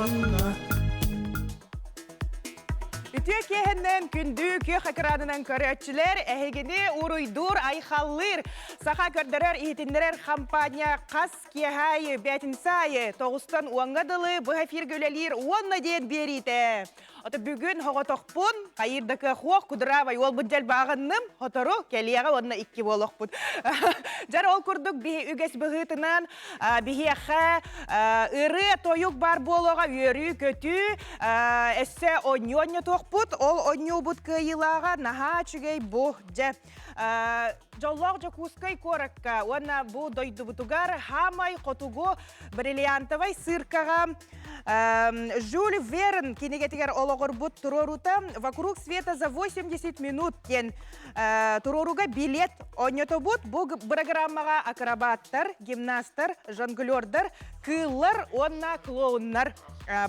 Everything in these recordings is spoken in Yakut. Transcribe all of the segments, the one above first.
Анаконда. Үтүө киэһэннэн күндү күөх экранынан көрөөччүлэр эһигини уруйдуур, айхаллыыр, саха көрдөрөр, иһитиннэрэр хампаанньа хас киэһэ аайы, бээтинсэ аайы тоҕустан уоҥҥа дылы быһа эфиргэ үлэлиир уонна диэн биэриитэ. Ото бүгүн хоҕотохпун, хайыыр да кыах кудураабай уолбут дьэлбааҕынным, хотору кэлиэҕэ уонна икки буолуохпут. Дьэр ол курдук биһи үгэс быһыытынан биһиэхэ ырыа тойук бар буолуоҕа үөрүү-көтүү эссе онньуу онньотуохпут. Ол онньуубут кыайыылааҕа наһаа үчүгэй бу дьэ Дьоллоох Дьокуускай куоракка уонна бу дойдубутугар хаамай хотугу бриллиантовай сыыркаҕа Жюль Верн кинигэтигэр олоҕурбут туруоруута «Вокруг света за 80 минут» диэн туруорууга билет оонньотобут. Бу бырагырааммаҕа акробаттар, гимнастар, жонглердар, кыыллар уонна клоуннар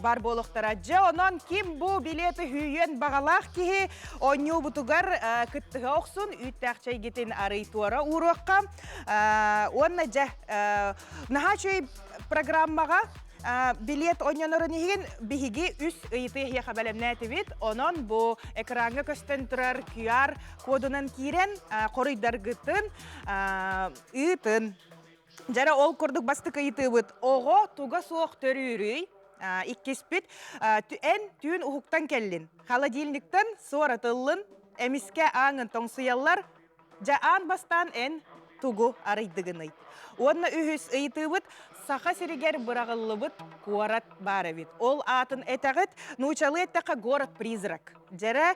бар буолуохтара. Дьэ, онон ким бу билеты үүйүөн баҕалаах киһи оонньуубутугар кыттыһа охсун, үүттээх чэйгитин арый туора ууруохха. Уонна дьэ, наһаа үчүгэй программаҕа билет оонньонорун иһин биһиги үс ыйытыы эһиэхэ бэлэмнээтибит. Онон бу экраҥҥа көстөн турар QR кодунан киирэн хоруйдаргытын ыытын. Дьэрэ ол курдук бастакы ыйытыыбыт оҕо туга суох төрүүрүй? Иккиспит эн түүн уһуктан кэллин. Холодильниктан суоратыллын, эмискэ ааҥын тоҥсуйаллар. Дьэ аан бастаан эн тугу арыйдыгыный? Уонна үһүс ыйытыыбыт Саха сиригэр быраҕыллыбыт куорат баар эбит. Ол аатын этэҕит, нуучалыы эттэххэ город-призрак. Дьэрэ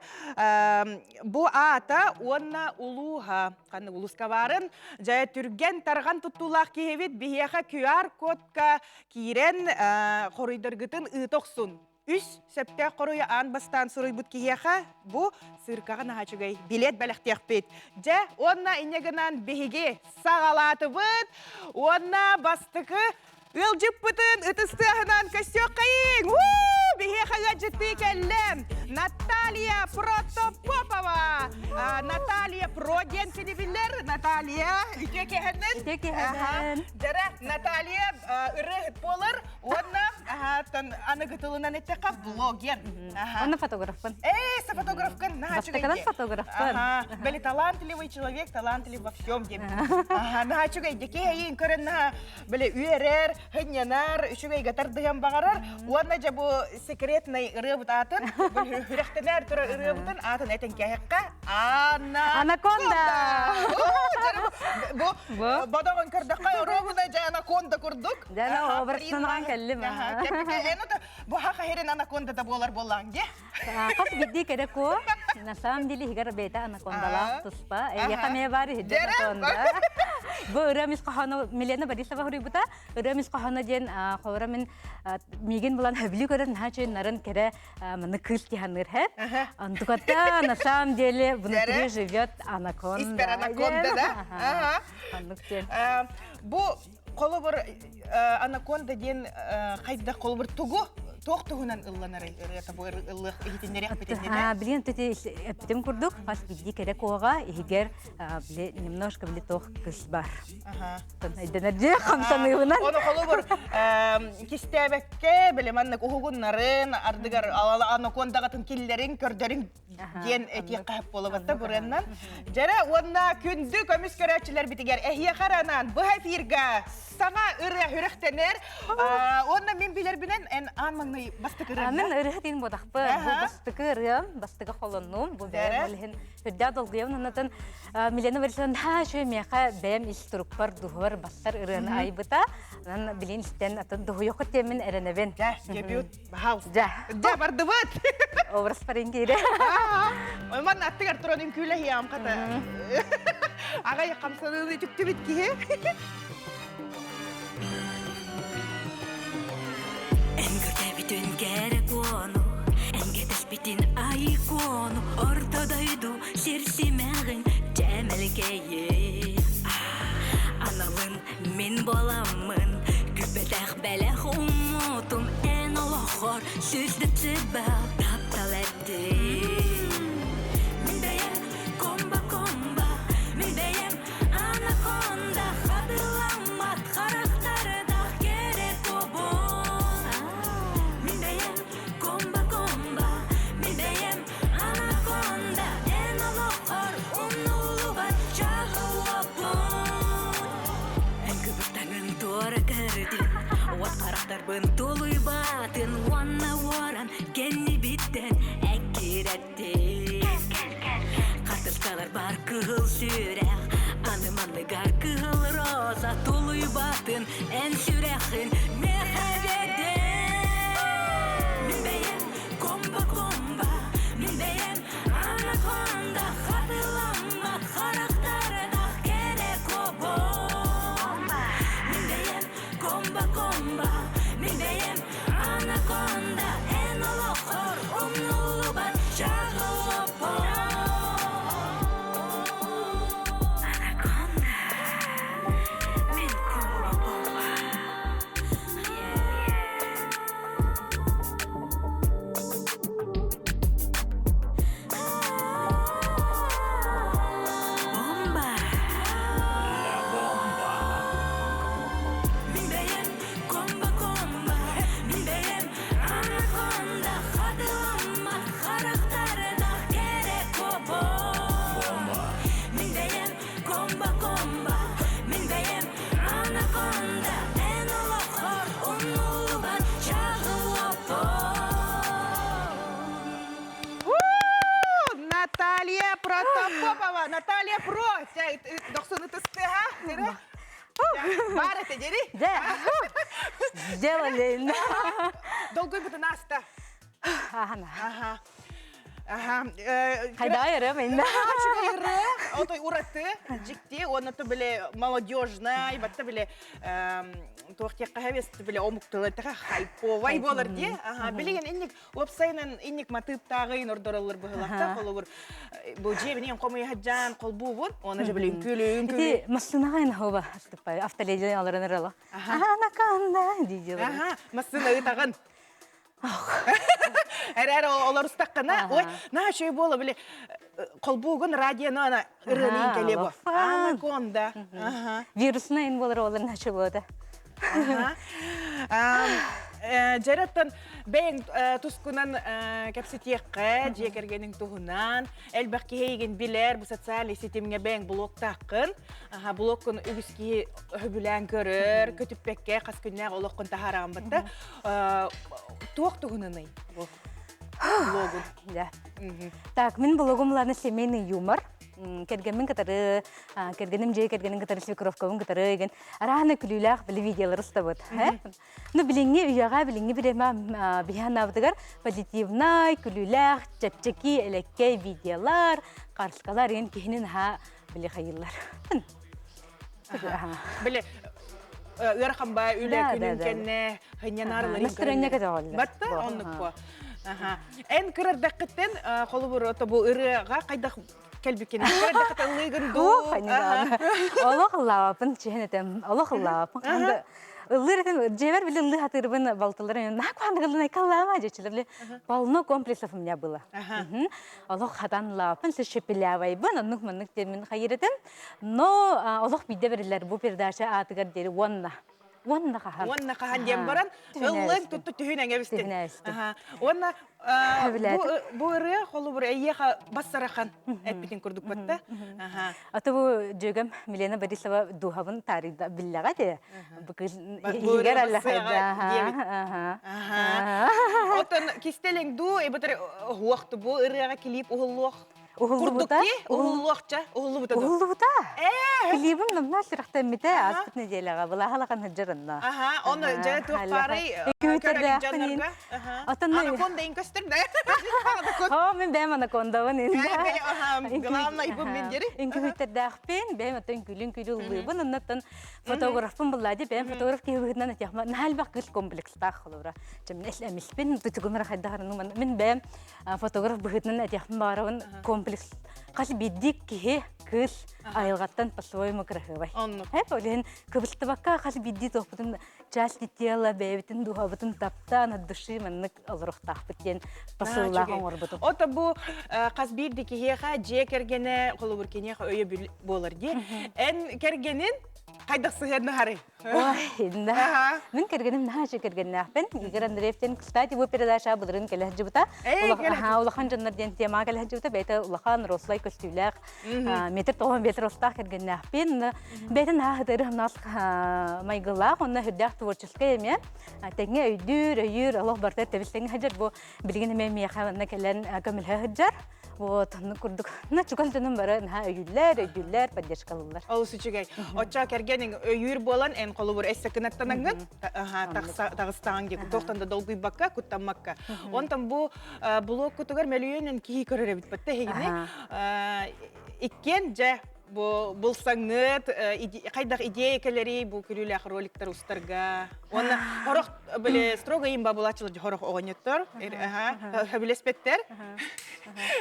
бу аата уонна улууһа ханнык улууска баарын дьэ түргэн тарҕан туттуулаах киһибит биһиэхэ QR кодка киирэн хоруйдаргытын ыыта охсун. Үс сөптөөх хоруйу аан бастаан суруйбут киһиэхэ бу сыыркаҕа наһаа үчүгэй билет бэлэхтиэхпит. Дьэ, уонна инньэ гынан биһиги саҕалаатыбыт уонна бастакы Ыалдьыппытын ытыс тыаһынан көрсүөххэйиҥ! Биһиэхэ ыалдьыттыы кэллэ Наталья Протопопова! Наталья Про диэн кини биллэр. Наталья, үтүө киэһэнэн. Үтүө киэһэнэн. Дьэрэ, Наталья ырыаһыт буолар уонна аныгы тылынан эттэххэ блогер. Онно фотографпын. Ээ, фотографкын. Бастакынан фотографпын. Били талантливый человек, талантлив во всем диэн. Наһаа үчүгэй киһи көрөн наһаа били үөрэр, хынньанар, үчүгэйгэ тардыһан баҕарар уонна дьэ бу секретный ырыабыт аатын, хүрэхтэнэр турар ырыабытын аатын этэн кэһэххэ Анна Анаконда! Бу бодоҕун көрдөххө оруобуна дьэ анаконда курдук. Дьэ образтанан кэллим. Бу хаха анаконда да буолар буоллаң дьэ. Хас биирдии кэрэ куо, на самом деле иһигэр бэйэтэ анакондалаах туспа. Эйиэхэ эмиэ баар иһирдьэ анаконда. Бу ырыам ис хоһооно Милена Борисова суруйбута. Ырыам ис хоһооно диэн холобура мин миигин булан сөбүлүү көрөр наһаа үчүгэй нарын кэрэ маннык кыыс киһи һэ. Антуката на самом деле внутри живет анаконда. Испэр анаконда да? Оннук диэн. Бу Холобур, анаконда диэн хайдах холобур тугу туох туһунан ылланарый ырыата бу ыллыах иһитиннэриэх битиннэ? Билин төте эппитим курдук хас биирдии кэрэ куоҕа иһигэр били немножко били туох кыс бар. Өйдөнөр дии хамсаныыбынан. Ону холобур кистээбэккэ били маннык уһугуннарын ардыгар анакондаҕытын киллэрин көрдөрүн диэн этиэххэ сөп буолабатта бурыаннан. Дьэрэ уонна күндү көмүс көрөөччүлэрбитигэр эһиэхэ анаан быһа эфирга саҥа ырыа сүрэхтэнэр. Уонна мин билэрбинэн эн аан маҥнай бастакы ырыаҥ. Мин ырыа диэн буотахпын. Бу бастакы ырыам, бастакы холоннум. Бу бэйэм ол иһин үрдээх долгуйабын. Оннотон Милена Борисовна наһаа үчүгэй миэхэ бэйэм ис турукпар, духубар бастар ырыаны айбыта. Онон билин истэн атын дуһуйуоххут диэммин эрэнэбин. Дьэ, дебют. Баһаалыста. Дьэ. Дьэ, бардыбыт. Образ парингире. Манна аттыгар туран үҥкүүлэһиэҕим хата. Аҕай хамсаныыны үтүктүбүт киһи. Эн көрдөбүтүн кэрэ куону, эн кэтэспитин айкону, орто дойду сир симэҕин дьэмэлкэйи. Аналын Мин буоламмын күппэтэх бэлэх уммутум эн олоххор сүрдэтибэл таптал эттим. Мин бэйэм комба-комба, мин бэйэм анаконда хатыламмат харахтардаах кэрэ куобун. Мин бэйэм. Туора көрдүн, уот харахтарбын тулуйбатын уонна уоран кэннибиттэн эккирэттин. Хартыскалар бар кыһыл сүрэх, аны манныгар кыһыл роза тулуйбатын эн сүрэхин миэхэ биэрдин. Мин бэйэм комба-комба, мин бэйэм анаконда хатыламмат харахтардаах кэрэ кобо. Мин бэйэм комба-комба, мин бэйэм анаконда эн олоххор умнуллубат чаҕылоппо. Анаконда, мин комба-бомба. Бомба! La bomba. Мин бэйэм комба-комба, мин бэйэм анаконда хатыламмат харахтардаах кэрэ кобо. Бомба. Мин бэйэм комба-комба, мин бэйэм анаконда эн олоххор умнуллубат чаҕылоппо. Наталья Протопопова, Наталья Про, дохсун ытыстыха, Бар это дери? Да. Сделали. Долгуйбутун аста. Ага. Ага. Ага. Хайда эрэ мен. Ачыгыры, отой ураты, дьикти, уонна то биле молодежная, батта биле туох тиэххэ хэбэс биле омук тылы тэхэ хайповай буолар дии. Ага, билигин инник уопсайынан инник матыыптааҕын ордороллор быһылахта холобур бу дьиэбинин хомуйаһаджаан холбуубун уонна же билин күлүн Ити массыынаҕа ин хоба астыппай автоледи аларан ырала. Анаконда диде. Аха, массыына ытаҕын. Эрэр олорустаххына, ой, наһаа үчүгэй буола били холбуугун радиону ана ырыанын кэлиэ бу. Анаконда. Аха. Вирусна ин болар олар начы болда. Дьэраттан бэйэҥ тускунан кэпсэтиэххэ, дьиэ кэргэниҥ туһунан, элбэх киһи эйигин билэр, бу социальнай ситимҥэ бэйэҥ блогтааххын. Аха, блогкун үгүс киһи сөбүлээн көрөр, көтүппэккэ хас күннээх олоххун таһаараҕын батта. Туох туһунаный бу блогун? Да. Так, мин блогум лана семейный юмор. Кэргэммин кытары, кэргэним дьиэ кэргэнин кытары свекровкабын кытары еген араана күлүүлээх били видеолар устабыт. Ну, билиҥҥи үйэҕэ, билиҥҥи бириэмэ биһи анаабытыгар позитивнай, күлүүлээх, чэпчэки, элэккэй видеолар, харыскалар ген киһини наһаа били хайыыллар. Били ыарахан баа үлэ күнүн кэннэ хынньанаарыларын Настырыанньа көтөҕөллөр. Батта оннук по. Эн кырардаххыттан холобур тобу ырыаҕа хайдах кэлбиккин кырардаххыттан ыллыыгын дуу? Олох ыллаабаппын чиһэн этем. Олох ыллаабаппын. Ыллыыр этим, дьиэбэр били ыллыы хатыырбын балтыларым наһаа куһаҕаннык ыллын айкаллаама дьэчилэр били полно комплексов у меня было. Олох хатан ыллаабаппын, шепелявайбын, оннук маннык диэн мин хайыр этим. Но олох биирдэ бэриллэр бу передача аатыгар диэри уонна уонна хаһан уонна хаһан диэн баран ыллыҥ тутту түһүн эҥэбистин уонна бу ырыа холобур эйиэхэ бассарахан эппитин курдук батта аты бу дьүөгэм Милена Борисова дууһабын таарыйда биллэҕэ де бу кыыс иһигэр аллахайда Отон кистэлэҥ дуу эбэтэр уохту бу ырыаҕа клип уһуллуох Уһуллубута. Уһуллуохча, уһуллубута. Уһуллубута. Клибым намна сүрэхтэммитэ ааспыт неделяҕа былааһалахан сылдьар онно. Аха, оны дьэ туох баарый көрөр дьоннорго. Отон Анаконда ин көстөр да. О, мин бэйэм анакондабын. Главное бу мин дери. Үҥкүүһүттэрдээхпин, бэйэм оттон үҥкүүлүн күлү ыллыыбын, оннуттан фотографпын буллаа ди, бэйэм фотограф киһи быһыытынан этиэхмэ, наһаа элбэх кыыс комплекстаах холобура. Чэ, мин эмиспин, тутугум эрэ хайдах мин бэйэм фотограф быһыытынан этиэхпин баҕарабын комплекс хас биирдии киһи кыыс айылҕаттан по-своему кыраһыабай. Оннук. Эп ол иһин кыбыстыбакка хас биирдии туохпутун части тела бэйэбитин дууһабытын таптаан от души маннык олоруохтаахпыт диэн посыллаах оҥорбутум. Ото бу хас биирдии киһиэхэ дьиэ кэргэнэ холобур киниэхэ өйөбүл буолар дии. Эн кэргэнин Хайдах сыһыаннаһарый? Ой, да. Мин кэргэним наһаа үчүгэй кэргэннээхпин. Игорь Андреев диэн, кстати, бу передача былырыын кэлэ сылдьыбыта. Улахан дьоннор диэн темаҕа кэлэ сылдьыбыта. Бэйэтэ улахан рослай көстүүлээх, метр тоҕон метр ростаах кэргэннээхпин. Бэйэтэ наһаа ытырыһымнаах майгылаах, онно сүрдээх творческай эмиэ. Тэҥҥэ өйдүүр, өйүүр, олох барыта тэбис тэҥҥэ сылдьар. Бу билигин эмиэ миэхэ манна кэлэн көмөлөһө сылдьар. Вот, оннук курдук. На чугас дьонум бары наһаа өйүүллэр, өйдүүллэр, поддержкалыыллар. Олус үчүгэй. Оччо кэргэниҥ өйүүр буолан, эн холобур эссе кынаттанаҥҥын, таҕыстаҕаҥ дии, туохтан да долгуйбакка, куттаммакка. Онтон бу блоккутугар мөлүйүөнүн киһи көрөр эбит бытта эһигини. Иккиэн дьэ бу булсаҥҥыт, хайдах идея кэлэрий бу күлүүлээх роликтар устарга. Уонна хорох били строго имба булааччылар хорох оҕонньоттор, хөбүлэспэттэр.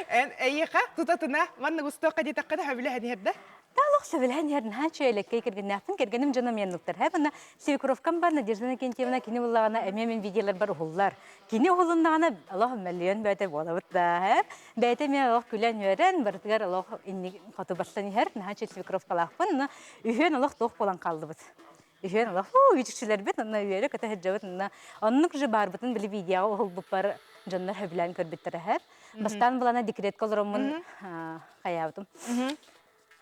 Эн эйиэхэ тутатына маннык устуохха диэтэххинэ хөбүлэһэн иһэрдэ? Таалох сөбүлэһэн иһэр наһаа үчүгэй кэргэннээхпин кэргэним дьоно миэннуктар. Һэ манна Свекровкам бар Надежда Иннокентьевна кини буллаҕына эмиэ мин видеоларбар уһуллар. Кини уһулуннаҕына олох мөлүйүөн бөөтө буолабыт да. Һэ бэйэтэ эмиэ олох күлэн-үөрэн барытыгар олох инник хоту барсан иһэр. Наһаа үчүгэй свекровкалаахпын. Үһүөн олох туох буолан хааллыбыт. Үһүөн олох үчүкчүлэрбит онно үөрэ-көтө сылдьабыт онно оннук же баарбытын били видеоҕа уһулбуппар дьоннор сөбүлээн көрбүттэрэ эһэр. Бастаан булана декретка олороммун хайаабытым.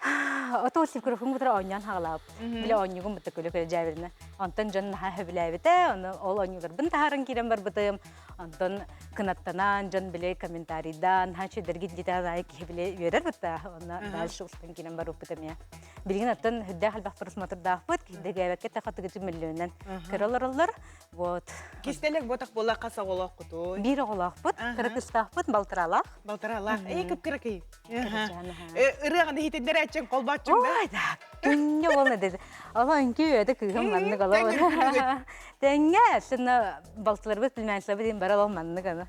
Ото свекровкам кытары оонньоон хаҕалаабыт. Били оонньуугум бытта күлэ-күлэ дьээбиринэ. Онтон дьон наһаа сөбүлээбитэ, ону ол оонньууларбын таһааран киирэн барбытым. Онтон кынаттанан дьон били комментарийдаан, наһаа үчүгэйдэргит диэтэҕин аайы киһи били үөрэр бытта. Онно дальше устан киирэн барбыппыт эмиэ. Билигин оттон үрдээх элбэх просмотрдаахпыт, киһидэгээбэккэ тахатыгыты мөллүөнэн көрө олороллор. Вот. Кистэлэк ботах буола хас оҕолооххутуй? Биир оҕолоохпут, кыра кыстаахпыт, балтаралаах. Балтаралаах. Эй, кып-кыракый. Ырыаҕын иһитиннэрээччиҥ, холбооччуҥ да? Ой, да. Күнньэ уолна деді. Ала үҥкүү өтө кыыһым маннык ала. Тэҥҥэ, сына балтыларбыт племянницабыт дин бара ол маннык аны.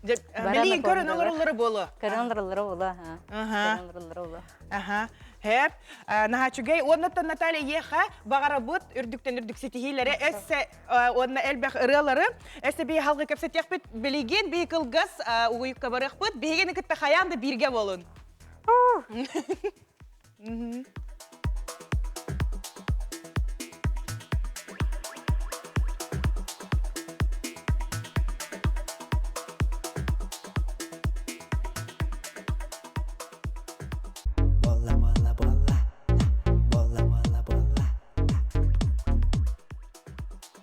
Билигин көрөн олороллоро буолуо. Көрөн олороллоро буолуо. Көрөн олороллоро буолуо. Аха. Хэп. Наһаа үчүгэй. Уоннаттан Наталья Еха баҕарабыт үрдүктэн үрдүк ситиһиилэри эссе уонна элбэх ырыалары эссе бии халгы кэпсэтиэхпит билигин бии кылгас угуйукка барыахпыт. Биһигини кытта хайаан да бииргэ болун. Bolla bolla bolla. Bolla bolla bolla.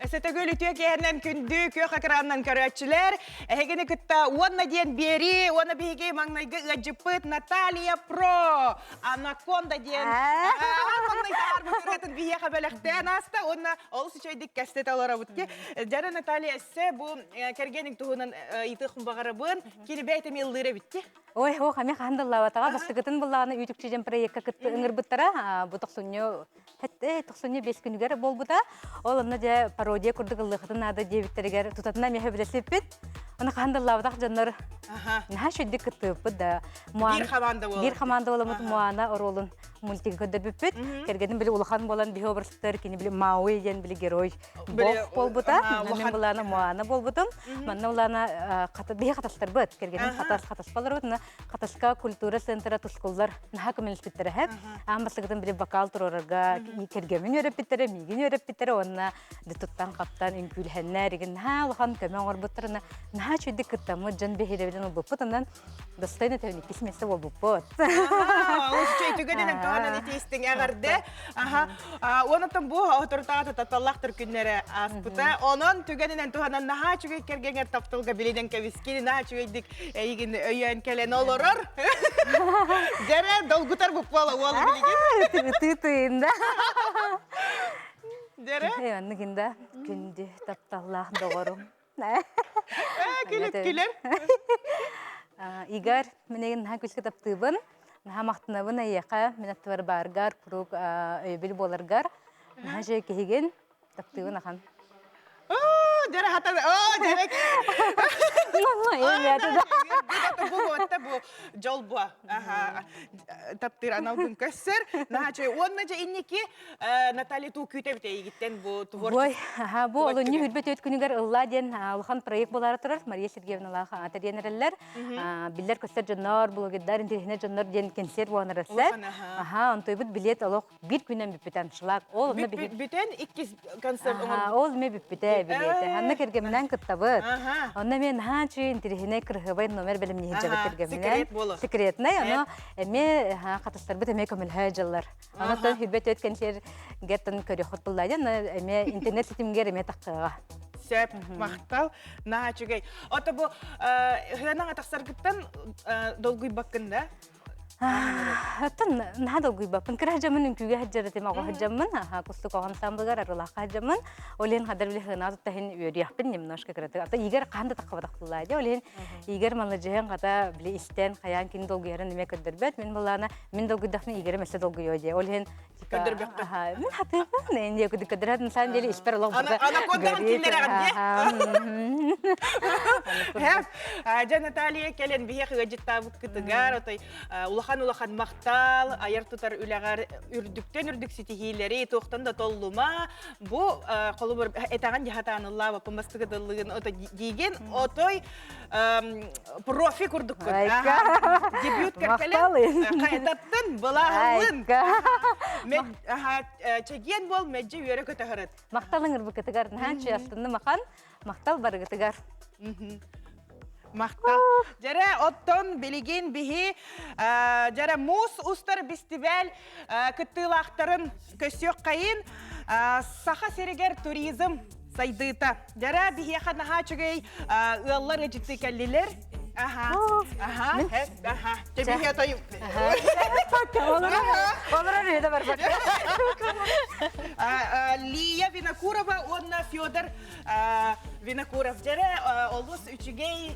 Эсэтөгүл үтүө киэһэнэн күндү күөх экранынан көрөөччүлэр, эһигини кытта уонна диэн биэрии, уонна биһиги маҥнайгы ыалдьыппыт Наталья Про, Анаконда диэн маҥнай таһаарбыт ырыатын биһиэхэ бэлэхтээн ааста уонна олус үчүгэйдик кэстэтэ олоробут. Дьара Наталья эссе бу кэргэниҥ туһунан ыйытыахпын баҕарабын. Кини бэйэтэ ыллыыр эбит дии. Ой, ох, эмиэ хаһан да ыллаабатаҕа. Бастакытын буллаҕына үүтүкчү диэн проекка кытта ыҥырбыттара. Бу тохсунньу тохсунньу бес күнүгэр буолбута. Ол онно дьэ пародия курдук ыллыахытын наада диэбиттэригэр тутатына эмиэ сөбүлэспиппит. Аны хаһан да ыллаабатах дьоннор наһаа үчүгэйдик кыттыбыппыт да. Биир хамаанда буолан. Биир хамаанда буоламмыт Муана оруолун мультигы көрдөрбүппүт. Кэргэним били улахан буолан биһи образтар кини били Мауи диэн били герой бог буолбута. Мин булаана Муана буолбутум. Манна улаана биһи хатастарбыт. Кэргэним хатас хатаспаларбыт. Хатаска культура центра тускуллар наһаа көмөлөспүттэрэ һэп. Аан бастакытын били бокал туруорарга кэргэмин үөрэппиттэрэ, миигин үөрэппиттэрэ уонна туттан-хаптан үҥкүүлэһэннэр игин наһаа улахан көмө оҥорбуттар наһаа үчүгэйдик кыттаммыт дьон биһирэбилин ылбыппыт онон достойно иккис место буолбуппут. Олус үчүгэй түгэнинэн туһанан итиистиҥ эҕэрдэ. Аха. Онон бу оторутаҕа таталлаах күннэрэ ааспыта. Онон түгэнинэн туһанан наһаа үчүгэй кэргэҥэр тапталга билинэн кэбискин, наһаа үчүгэйдик эйигин өйөөн кэлэн олорор. Дьэрэ долгутар буппуола уол билигин. Ытыы тыында. Дьэрэ. Оннугин да күндү тапталлаах доҕорум. Күлүт күлэр. Игорь, мин эйигин наһаа күүскэ таптыыбын. Наһаа махтанабын эйиэхэ, мин аттыбар бааргар, куруук өйөбүл буоларгар. Наһаа үчүгэй киһигин, таптыыбын ахан. Оо, дьэрэ хатан, оо, дьэрэ. Бу буотта бу дьол буа. Таптыыр аналгын көссөр. Наачы уонна же инники Наталья туу күүтэбит эйигиттен бу Бой, бу олунньу хүрбэт өт күнүгэр ылла диэн улахан проект буолара турар Мария Сергеевналаах тэрийэн эрэллэр. Биллэр көстөр дьоннор, блогердар, интэриэһинэй дьоннор диэн кэнсиэр буолан эрэллэр. Аха, онтуйбут билет олох биир күнэн бүппүтэ аншлаг. Ол онно бүтэн иккис концерт оҥорбут. Ол эмэ бүппүтэ билиэтэ. Анна кэргэминэн кыттабыт. Онно эмиэ наһаа үчүгэй интэриэһинэй кырыһыбай номер бэлэмниһин дьабыт кэргэминэн. Секретнай. Ону эмиэ хатыстарбыт эмиэ көмөлөһө дьыллар. Онон хүрбэт өт кэнсиэр гертон көрүөххүт булла диэн эмиэ интернет ситимигэр эмиэ таххыаҕа. Сөп, махтал. Наһаа үчүгэй. Ото бу ыһыанаҥа тахсаргыттан долгуйбаккын да? Оттон наһаа долгуйбаппын. Кыра дьаммын үҥкүүгэ сылдьар этим, оҕо сылдьаммын, кустук оҕо ансамблыгар арылаахха сылдьаммын. Ол иһин хадар били хыынаа туттаһын үөрүйэхпин немножко кыратык. Ата Игорь хаһан да таххабатахтылаа дии. Ол иһин Игорь маладьыһын хата били истэн хайаан кини долгуйарын эмиэ көрдөрбөт. Мин былаана мин долгуйдахпына Игорь өссө долгуйуо дии. Ол иһин Көрдөрбөххө. Мин хатыыбын, энэ кудук көрдөрөт, на самом деле испэр олох барда. Анакондаҕын киллэрэҕин дии. Дьэ Наталья кэлэн биһиэх ыалдьыттаабыт кытыгар, отой улахан-улахан махтал, айар тутар үлэҕэр үрдүктэн үрдүк ситиһиилэри туохтан да толлума. Бу холобур этэҕин дьаһатааныллаабаппын бастакы тыллыгын ото диигин отой профи курдуккун. Дебют кэлэн хайататтын былааһылын. Чэгиэн бол мэддьи үөрэ көтөһөрөт. Махталың ырбыкытыгар наһаа чуястынны махан. Махтал барыгытыгар. Махтал. Дьэрэ оттон билигин биһи дьэрэ муус устар бистибэл кыттыылаахтарын көссүөх хайын Саха сиригэр туризм сайдыыта. Дьэрэ биһиэхэ наһаа үчүгэй ыаллар ыдьытыы кэллилэр. Аха. Аха. Аха. Чэбиһиэ той. Олорор үйэ да барбат. Лия Винокурова уонна Федор Винокуров дьэрэ олус үчүгэй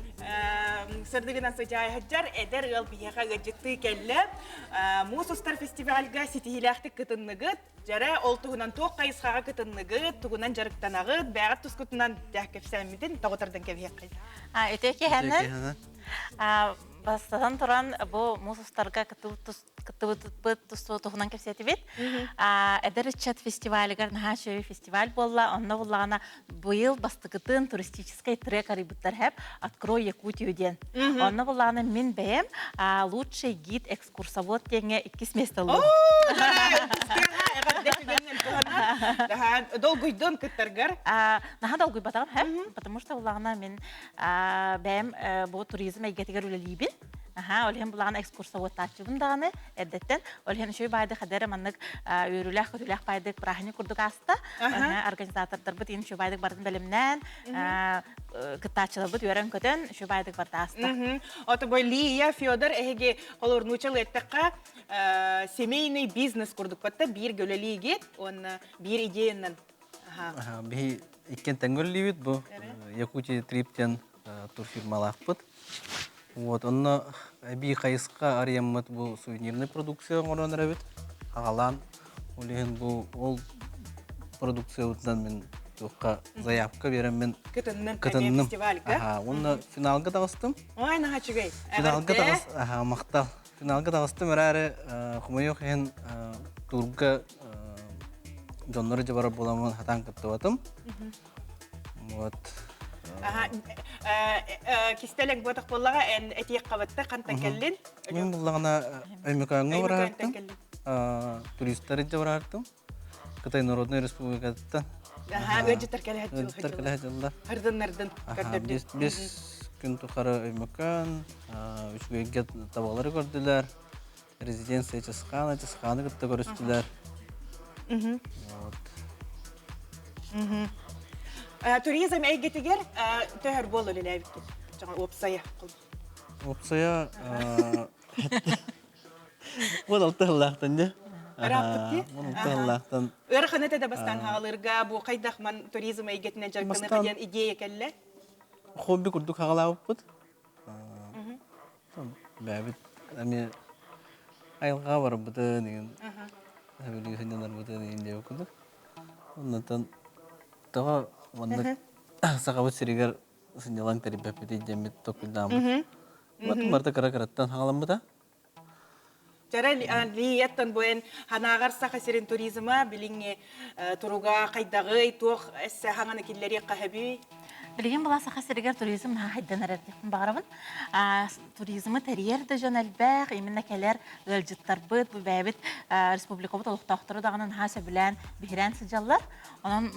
сырдыгынан сыдьаайһыдьар эдэр ыал биһиэхэ ыалдьыттыы кэллэ. Муус устар фестивальга ситиһиилээхтик кытынныгыт. Дьэрэ, ол туһунан туох хайысхаҕа кытынныгыт, тугунан дьарыктанаҕыт, бэйэҕит тускутунан дьэ кэпсээммитин тоҕо тардан кэбиһиэххин. Ити киһини бастатан туран бу муус устарга кыттыбыт тустуу туһунан кэпсэтибит. Эдэр ыччат фестивалыгар наһаа үчүгэй фестиваль буолла. Онно буллаҕына быйыл бастакытын туристическай трек арыйбыттар хэп «Открой Якутию» диэн. Онно буллаҕына мин бэйэм лучший гид экскурсовод диэҥҥэ иккис место ыллым. Долгуйдун кыттаргар? Наһаа долгуйбатаҕым хэп, потому что буллаҕына мин бэйэм бу туризм эйгэтигэр үлэлиибин. Аха, ол иһин булаҕын экскурсоводтааччыбын даҕаны эрдэттэн. Ол иһин үчүгэй баайды хадара маннык үөрүүлээх көтүүлээх баайдык праздник курдук ааста. Организатордарбыт иһин үчүгэй баайдык барын бэлэмнээн, кыттааччыларбыт үөрэн-көтөн үчүгэй баайдык барда ааста. Ото бу Лия, Федор эһиги холорнуучал эттэххэ семейный бизнес курдук батта биир гөлөлиигит уонна биир идеянан. Биһи иккен тэҥҥөллүүбүт бу Якутия Трип диэн турфирмалаахпыт. Вот, онно эбии хайысха арыйаммыт бу сувенирный продукция оҥорон эрэбит. Аҕалаан, ол иһин бу ол продукциябытынан мин туохха заявка биэрэммин кытынным. Кытынным. Фестивальга. Аха, уонна финалга таҕыстым. Ой, наһаа үчүгэй. Финалга таҕыс, аха, махтал. Финалга таҕыстым эрээри, хомойуох иһин турга дьоннору дьабара буоламмын хатаан кыттыбатым. Вот. Кистэлэҥ буотах буоллаҕа эн этиэх хабатта хантан кэллин? Мин буллаҕына Өймөкөөҥҥө бараартым. Туристар илдьэ бараартым. Кытай Народнай Республикатыттан. Ыалдьыттар кэлэ Ыалдьыттар кэлэ сылдьаллар. Ардыннардын көрдөрдүн. Бес күн тухары Өймөкөөн, үчүгэйгэ табалары көрдүлэр. Резиденция Чысхаана, Чысхааны кытта көрүстүлэр. Вот. Туризм эйгэтигэр төһөр буол үлэлээбиккит? Уопсайа. Уопсайа 16 сыллаахтан дьэ. Ырааппыт дии? 16 сыллаахтан. Ыарахан этэ да бастаан хаалырга бу хайдах ман туризм эйгэтинэн дьарыктаныха диэн идея кэллэ? Хобби курдук хаҕалаабыппыт. Бэйэбит эмиэ айылҕаҕа барбытын игин сөбүлүү сынньанарбытын игин диэбит курдук. Оннуттан тоҕо маннык Сахабыт сиригэр сынньалаҥ тэрийбэппитий диэммит толкуйдааммыт. Вот барыта кыра-кыраттан хаҕаламмыта. Чара лиияттан буэн ханааҕар Саха сирин туризма билиҥҥи туруга хайдаҕый, туох эссе хаҥаны киллэриэх хаһабүй? Билигин була Саха сиригэр туризм наһаа хайдан эрэр диэхпин баҕарабын. Туризмы тэрийэр да дьон элбэх, именно кэлэр ыалдьыттарбыт, бу бэйэбит республикабыт олохтоохторо даҕаны наһаа сөбүлээн, биһирээн сылдьаллар. Онон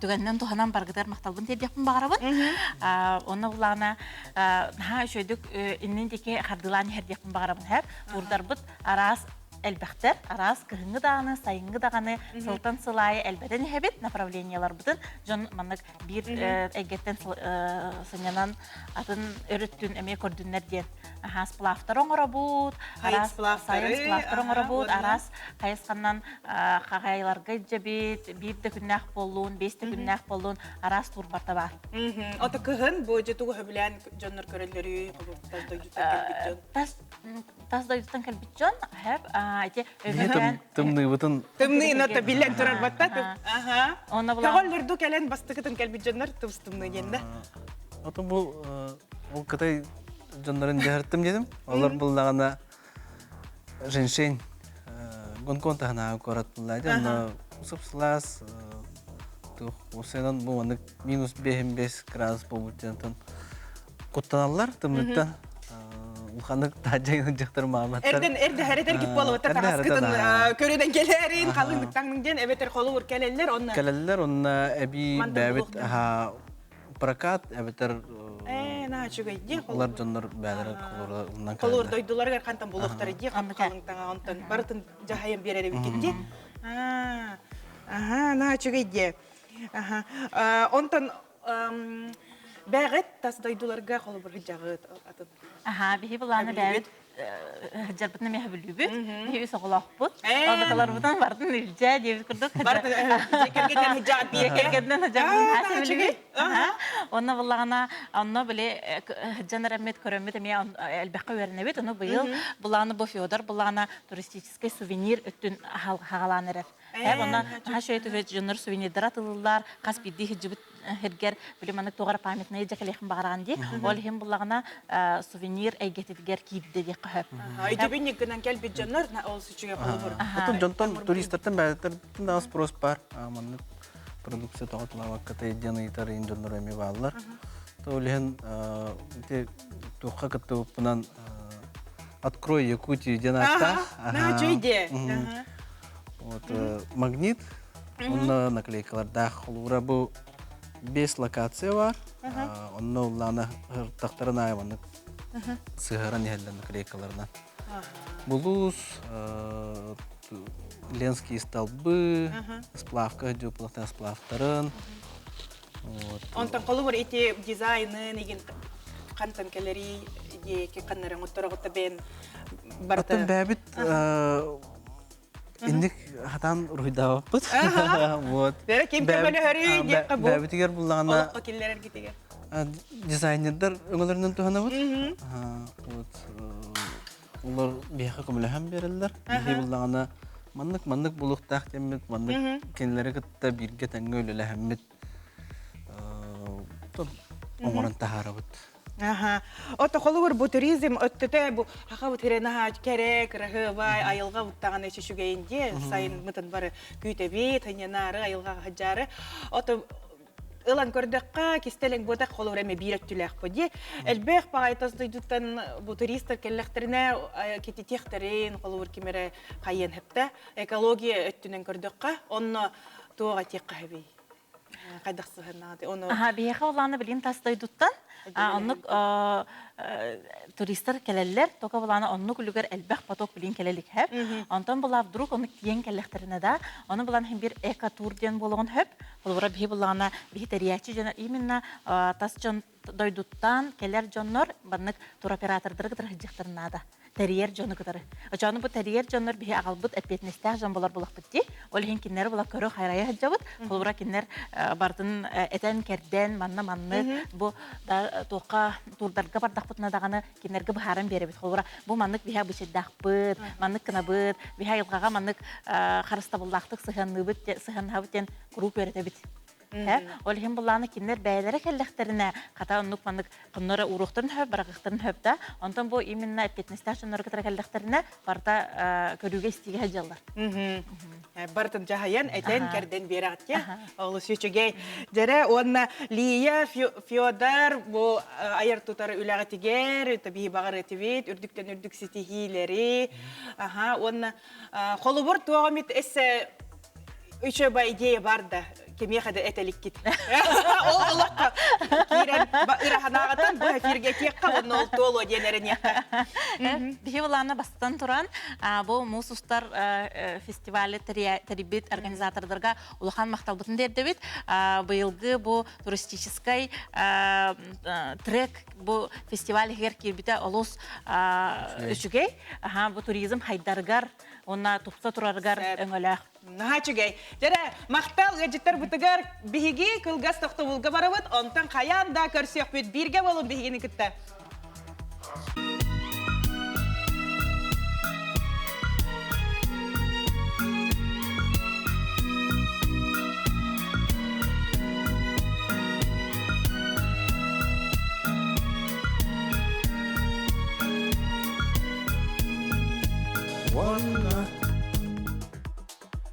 түгэнинэн туһанан баргытыгар махталбын тиэрдиэхпин баҕарабын. Онно буллаҕына наһаа үчүгэйдик иннин диэки хардыылаан иһэр диэхпин баҕарабын һэр. Туурдарбыт араас элбэхтэр, араас кыһыҥҥы даҕаны, сайыҥҥы даҕаны сылтан сыл аайы элбэтэн иһэбит направлениеларбытын дьон маннык биир эйгэттэн сынньанан атын өрүттүн эмиэ көрдүннэр диэн араас сплавтары оҥоробут, араас сплавтары оҥоробут, араас хайысханан хаһайыларга илдьэбит, биир да күннээх буоллун, биэс да күннээх буоллун, араас туурбарта баар. Ото кыһын бу дьэ тугу сөбүлээн дьоннор көрөллөрүй, тас дойдуттан кэлбит дьон? Тас тас дойдуттан кэлбит дьон, хэп, ити Тымныыбытын Тымныыны то биллэн турар батта. Аха. Көҕөллөрдү кэлэн бастакытын кэлбит дьоннор тыбыс тымныы диэн да. Ото бу ол Кытай дьоннорун дьаһартым дедим. Олор буллаҕына Женьшень Гонконг таһынааҕы куорат буллаа дьэ онно сып-сылаас туох уопсайынан бу маннык минус 5 градус буолбут диэн куттаналлар тымныттан улаханнык таһдьа дьахтар мааматтар Эрден эрдэ хэрэтэр кип буолабыттар таҥаскытын көрүнэн кэлэрин халыҥнык таҥныҥ диэн эбэтэр холобур кэлэллэр онно кэлэллэр онно эбии бэбит прокат эбэтэр Ээ, наһаа үчүгэй дии. Олар дьоннор бээлэрэ холуурунан Холуур дойдуларыгар хантан булуохтара дии, халыҥ таҥа онтон барытын дьаһайан биэрэр эбиккит дии. Аа, аха, наһаа үчүгэй дии. Аха. Онтон бэҕит тас дойдуларга холобур сылдьаҕыт атын. Аха, биһи былааны бэйэбит сылдьарбытын эмиэ сөбүлүүбүт. Биһи үс оҕолоохпут. Оннукаларбытын барытын илдьэ диэбит курдук. Барытын кэргэннэн сылдьаҕыт биир кэргэннэн сылдьарбытын сөбүлүүбүт. Онно буллаҕына, онно били сылдьан эрэммит, көрөммүт эмиэ элбэххэ үөрэнэбит. Ону быйыл былааны бу Федор былаана туристическай сувенир өттүн хаҕалаан эрэр. Ээ, онно наһаа үчүгэй түһү дьоннор сувенирдара атылыллар, хас биирдии сылдьыбыт сиргэр били маннык туох эрэ памятнай дьэ кэлиэхин баҕараҕын дии. Ол иһин буллаҕына сувенир эйгэтигэр киирдэ диэххэ сөп. Өйдөбүнньүк гынан кэлбит дьоннор ол үчүгэй холобур. Отон дьонтон туристартан бэйэлэриттэн даҕа спрос баар. Маннык продукция тоҕо тулаабакка диэн ыйытар иин дьоннор эмиэ бааллар. То ол иһин ити туохха кыттыбыппынан «Открой Якутию» диэн ааттаах. Наһаа үчүгэй дии. Вот магнит, онно наклейкалардаах холуура бу бес локация бар. Онно уллаана ыртахтарын аайы маннык сыһаран иһэллэр наклейкаларынан. Булуус, Ленские столбы, сплавка дьуупулахтан сплавтарын. Онтон холобур ити дизайнын игин хантан кэлэрий диэки ханнарын оттороҕутта бэйэн барыта. Оттон бэйэбит Инник хатан уруһуйдаабаппыт. Вот. Бэрэ ким көмөлөһөрүй диэххэ бу. Бэбитигэр буллаҕына олоххо киллэрэргитигэр. Дизайнердар өҥөлөрүнэн туһанабыт. Вот олор биһиэхэ көмөлөһөн биэрэллэр. Биһи буллаҕына маннык маннык булуохтаах диэммит, маннык кинилэри кытта бииргэ тэҥҥэ үлэлэһэммит оҥорон таһаарабыт. Аха. Ото холобур бу туризм өттөтө бу хаха бу наһаа кэрэ, кыраһыабай, айылҕа буттаҕына үчүгэйин дии, сайын мытын бары күүтэбит, хыньанаары, айылҕаҕа сылдьаары. Ото ылан көрдөххө, кистэлэҥ буотах холобур эмэ биир өттүлээх бу дии. Элбэх баҕайы тас дойдуттан бу туристар кэллэхтэринэ кититиэхтэрин, холобур ким эрэ хайыан хэптэ. Экология өттүнэн көрдөххө, онно туох этиэххэ хэбий? Хайдах сыһыннаҕыт ону Аха, биһиэхэ улаана билигин тас дойдуттан оннук туристар кэлэллэр, только булаана оннук үлүгэр элбэх поток билин кэлэ илик хэп. Онтон була вдруг ону тиийэн кэллэхтэринэ да, ону булан иһин бир экотур диэн буолуоҕун хөп. Холобура биһи буллаҕына биһи тэрийээччи дьоно именно тас дьон дойдуттан кэлэр дьоннор маннык туроператордары кытары сылдьыахтарын наада. Тэрийэр дьону кытары. Очону бу тэрийэр дьоннор биһи аҕалбыт эппиэтинэстээх дьон болор булахпыт дии. Ол иһин кинилэри була көрө хайрайа сылдьабыт. Холобура кинилэр бартын этэн кэрдэн манна маннык бу да туохха туурдарга бардахпытына даҕаны кинилэргэ быһааран биэрэбит. Холобура бу маннык биһи абычайдаахпыт, маннык гынабыт, биһи айылҕаҕа маннык харыстабыллаахтык сыһыанныыбыт, сыһыаннаһабыт диэн куруук үөрэтэбит. Ол иһин буллааны кинилэр бэйэлэрэ кэллэхтэринэ хата оннук маннык хонноро ууруохтарын хөп, барахыахтарын хөп да. Онтон бу именно эппиэтинэстээх дьоннору кытары кэллэхтэринэ барыта көрүүгэ-истиигэ сылдьаллар. Барытын дьаһайан, этэн, кэрдэн биэрэҕит Олус үчүгэй. Дьэрэ уонна Лия Федор бу айар тутар үлэҕитигэр биһи баҕар этибит, үрдүктэн үрдүк ситиһиилэри. Аха, уонна холобур туох эмит эссе үчүгэй идея бар да кимиэхэ да этэликкит. Ол олоххо киирэн ыраһанааҕытан бу эфиргэ этиэххэ уонна ол туолуо диэн эрэниэххэ. Биһи былаана бастан туран бу муус устар фестивалы тэрийбит организатордарга улахан махталбытын тиэрдэбит. Быйылгы бу туристическай трек бу фестиваль иһигэр киирбитэ олус үчүгэй. Бу туризм хайдарыгар уонна тупса турарыгар өҥөлөөх. Наһаа үчүгэй. Дьэрэ, махтал ыалдьыттарбытыгар биһиги кылгас тохтобулга барабыт, онтон хайаан да көрсүөхпүт. Бииргэ буолун биһигини кытта.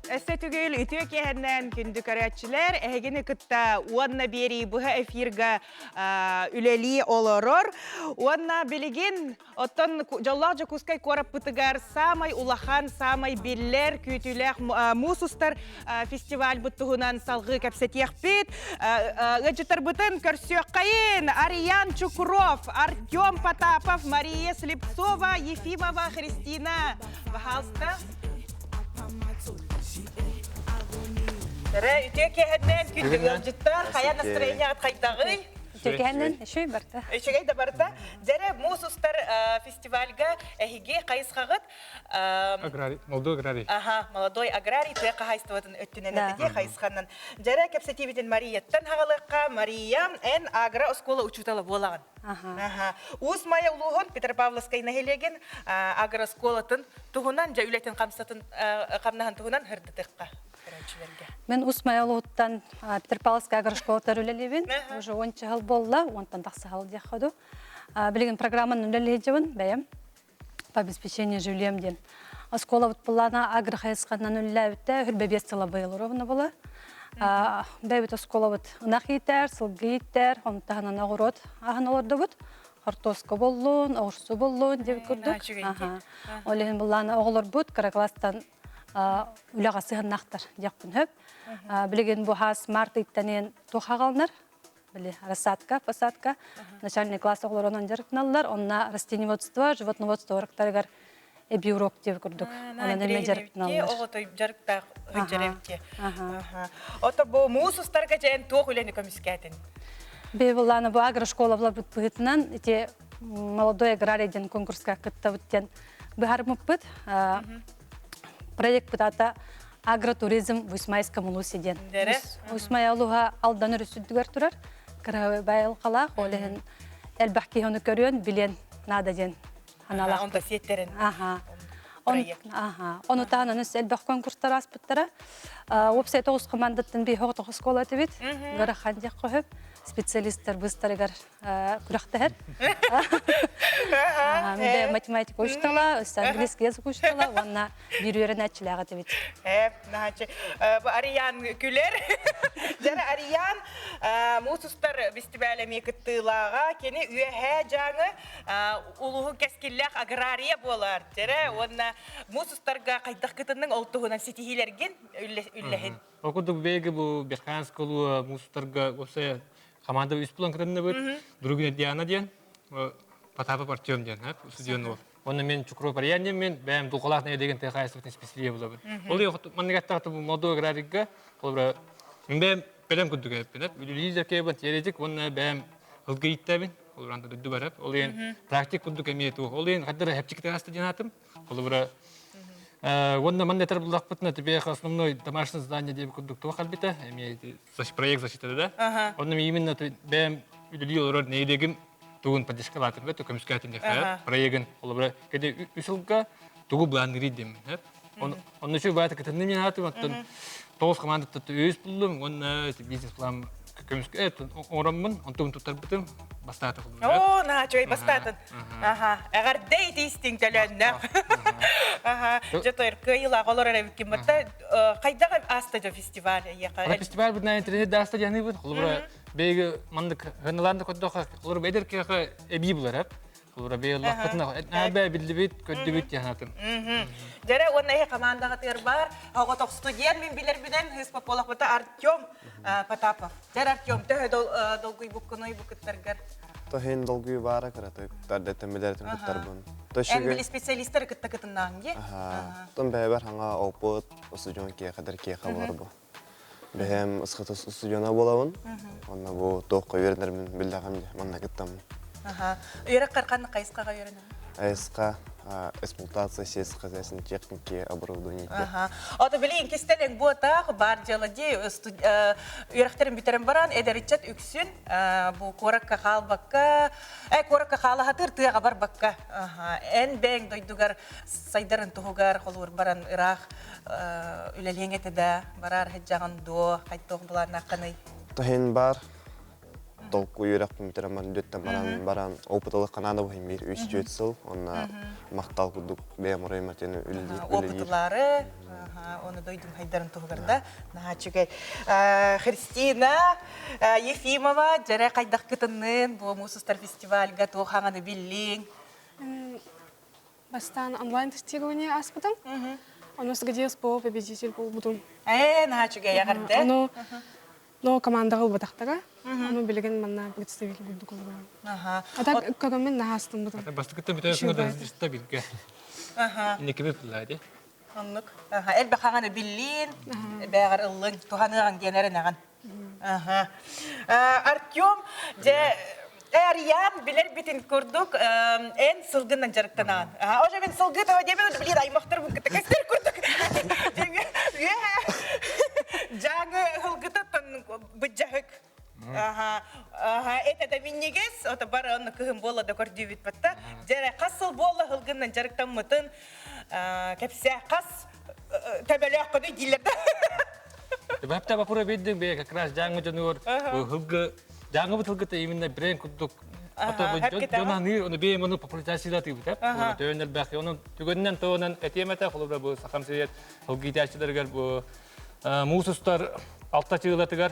Өссө түгүл үтүө киэһэннэн күндү көрөөччүлэр, эһигини кытта уонна биэрии быһа эфирга үлэлии олорор. Уонна билигин оттон дьоллоох Дьокуускай куораппытыгар саамай улахан, саамай биллэр, күүтүүлээх муус устар фестивальбыт туһунан салгыы кэпсэтиэхпит. Ыалдьыттарбытын көрсүөххэйин Ариян Чукров, Артем Потапов, Мария Слепцова, Ефимова Христина. Пожалуйста. Эрэ үтүө киэһэннэн күндү ыалдьыттар, хайа настроениеҕыт хайдаҕый? Үтүө киэһэннэн үчүгэй барта. Үчүгэй да барта. Дьэрэ муус устар фестивальга эһиги хайысхаҕыт Аграрий, молодой аграрий. Аха, молодой аграрий тыа хаһаайыстыбатын өттүнэн этити хайысханан. Дьэрэ кэпсэтиибитин Марияттан хаҕалыахха. Мария, эн агро оскуола учуутала буолаҕын. Уус Майа улууһун Петропавловскай нэһилиэгин агрооскуолатын туһунан дьэ үлэтин хамсатын хамнаһын туһунан ырдытыахха көрөөччүлэргэ. Мен Уус Майа улууһуттан Петропавловскай агрошколатар үлэлиибин. Уже уонча сыл буолла, уонтан тахса сыл диэххэ дуу. Билигин программанан үлэлиһдьэбин бэйэм по обеспечению жильем диэн. Оскуолабыт былаана агрохайысханан үлэлээбитэ хүрбэ 5 сыла быйыл ровно була. Бэйбит оскуолабыт ынах иитэр, сылгы иитэр, ону таһынан оҕуруот аһын олордубут. Хортуоска боллун, оҕурсу боллун диэбит курдук. Ол иһин былаана оҕолорбут кыра класстан үлэҕэ сыһыннахтар диэхпин сөп. Билигин бу хаас март ыйтан туох аҕалынар били рассадка, посадка, начальный класс оҕолоронон дьарыктаналлар. Онно растениеводство, животноводство уруктарыгар эбии урок диэбит курдук. Онон эмиэ дьарыктаналлар. Оҕото дьарыктаах сылдьар Ото бу муус устарга дьээн туох үлэни көмүскээтин? Бэйбыллаана бу агрошкола буларбыт быһыытынан ити молодой аграрий диэн конкурска кыттабыт диэн быһаарыммыппыт. Проект ата агротуризм в Усмайском улусе диэн. Усмай улуһа Алдан өрүс үрдүгэр турар. Кыраһабай айылҕалаах, ол иһин элбэх киһи ону көрүөн, билиэн наада диэн аналаах. Онто сиэттерин. Аха. Аха. Ону таһынан элбэх конкурстар ааспыттара. Уопсай тоҕус командаттан биир тоҕус оскуола этибит. Ыарахан диэх көһүп специалисттар быстарыгар күрэхтэһэр. Математика учтала, английский язык учтала, уонна биир үөрэнээччилээх этибит. Наһааччы. Ариян күлэр. Дьара Ариян муус устар бистибээл эмиэ кыттыылааҕа. Кини үөһээ дьааҥы улууһун кэскиллээх агрария буолар. Дьэрэ уонна муус устарга хайдах кытынныҥ ол туһунан ситиһиилэргин үллэһин. Ол курдук бэйги бу Берханская улуу муус устарга уопсайа команда үс булан кытынныбыт. Другина Диана диэн, Потапов Артем диэн, студент уол. Онно мен Чукров Ариян диэн мен бэйэм дулҕалаах нэһилиэгин тыа хаһаайыстыбатын исписэлииһэ булабын. Ол маннык эттэхтэ бу молодой аграрийга холобура мин бэйэм бэлэм курдук эппин үлэлиир дьаркайбын теоретик уонна бэйэм ылга ииттэбин холобура дойду барап ол иһин практик курдук эмиэ туох ол иһин хайдах хэпчик таҥаста диэн аатым холобура уонна манна этэр буллахпытына тебе основной домашнее задание диэбит курдук туох кэлбитэ эмиэ проект защита да онно именно бэйэм үлэлии олорор нэһилиэгим тугун поддержкалаатым бе көмүскээтим диэххэ проегын холобура кэди үс сылга тугу былаанныыр дим онно үчүгэй баата кытынным мен аатым оттон. Тоҕус командаттан үс буллум уонна бизнес-план көмүскэ оҥороммун, онтон туттарбытым, бастаата холбура. Оо, наһаа үчүгэй бастаатын. Аха, эҕэрдэ итиистиҥ төлөннөх. Аха, дьэ тойр кыайыылаах олорор эбиккин батта хайдах ааста дьэ фестиваль эйиэхэ? Фестиваль бытынан интернет да ааста диэхнибит. Холобура, бэйги маннык хыналаан да көрдөхө, холобура эдэр киһиэхэ эбии булар Холобура, бэйи ыллахпытына, бээ биллибит, көрдүбүт диэн Дьэрэ уонна эһи командаҕытыгар бар, оҕотох студент мин билэрбинэн хыс Пополохпута Артем Потапов. Дьэр Артем, төһө долгуйбуккунуй бу кыттаргар? Тоһин долгуйу баара кыратык, тардеттен билэртин кыттарбын. Эн били специалистары кытта кытыннаан ди? Тон бэйбэр хаңа опыт, устудьон киэхэ киэхэ болар бу. Бэһэм ысхата устудьуона буолабын. Онно бу туохха үөрэнэрмин биллэҕим дии, манна кыттаммын. Үөрэх ханнык хайысхаҕа үөрэнэҕин? АСК эксплуатация сельскохозяйственной техники оборудования. Ото били инкистен буотаах бар дьыала дии үөрэхтэрин бүтэрэн баран эдэриччат үксүн бу куоракка хаалбакка э куоракка хаалаһатыр тыаҕа барбакка эн бэйэҥ дойдугар сайдарын туһугар холуур баран ыраах үлэлиэҥ этэ да бараар сылдьаҕын дуо хайдах былааннааххыный? Тоһин бар толкуй үөрэхпин бүтэрэн баран дүөттэн баран баран опытылык Канада буһин биир үс түөрт сыл онно махтал курдук бэйэм оройум атыны үлэлиир опытылары оны дойдум хайдарын туһугар да наһаа үчүгэй Христина Ефимова дьэрэ хайдах кытыннын бу муус устар фестивальга туох хаҥаны биллиҥ Бастаан онлайн-тестирование ааспытым. Ону сгодилась по победитель буолбутум. Ээ, наһаа үчүгэй эҕэрдэ. Ону но командаҕа ылбатахтара. Ону билигин манна представитель курдук олорорум. Аха. А так көрөммүн наһаа астыммытым. Бастакыттан бүтэ да билгэ. Аха. Инники биллаа Оннук. Аха, элбэх хаҥаны биллиин, бээҕэр ыллыҥ, туһаныаҕыҥ диэн эрэнэҕин. Аха. Артем, дьэ, Ариян билэр битин курдук эн сылгынан дьарыктанаан. Уже мен сылгы того диэбин, билин аймахтар кытта кестер курдук. Жаңы ылгытаттан быдьаһык. Аха, аха, это да миннигес, ото бар онно кыһын буолла да көрдүүбүт батта. Дьэрэ хас сыл буолла ылгыннан дьарыктаммытын кэпсэ хас төбөлөөх көдүй дииллэр да. Бапта бапура биддин бе как раз жаңы дьонугар хылгы жаңы бытылгыта именно бренд курдук дьон аныыр оны бэйэм ону популяризация тыыбыта төөннөр бэхи онон түгэнинэн тоонан этиэмэтэ холобура бу сахам сирет хылгыйтааччыларыгар бу муус устар алта чыылатыгар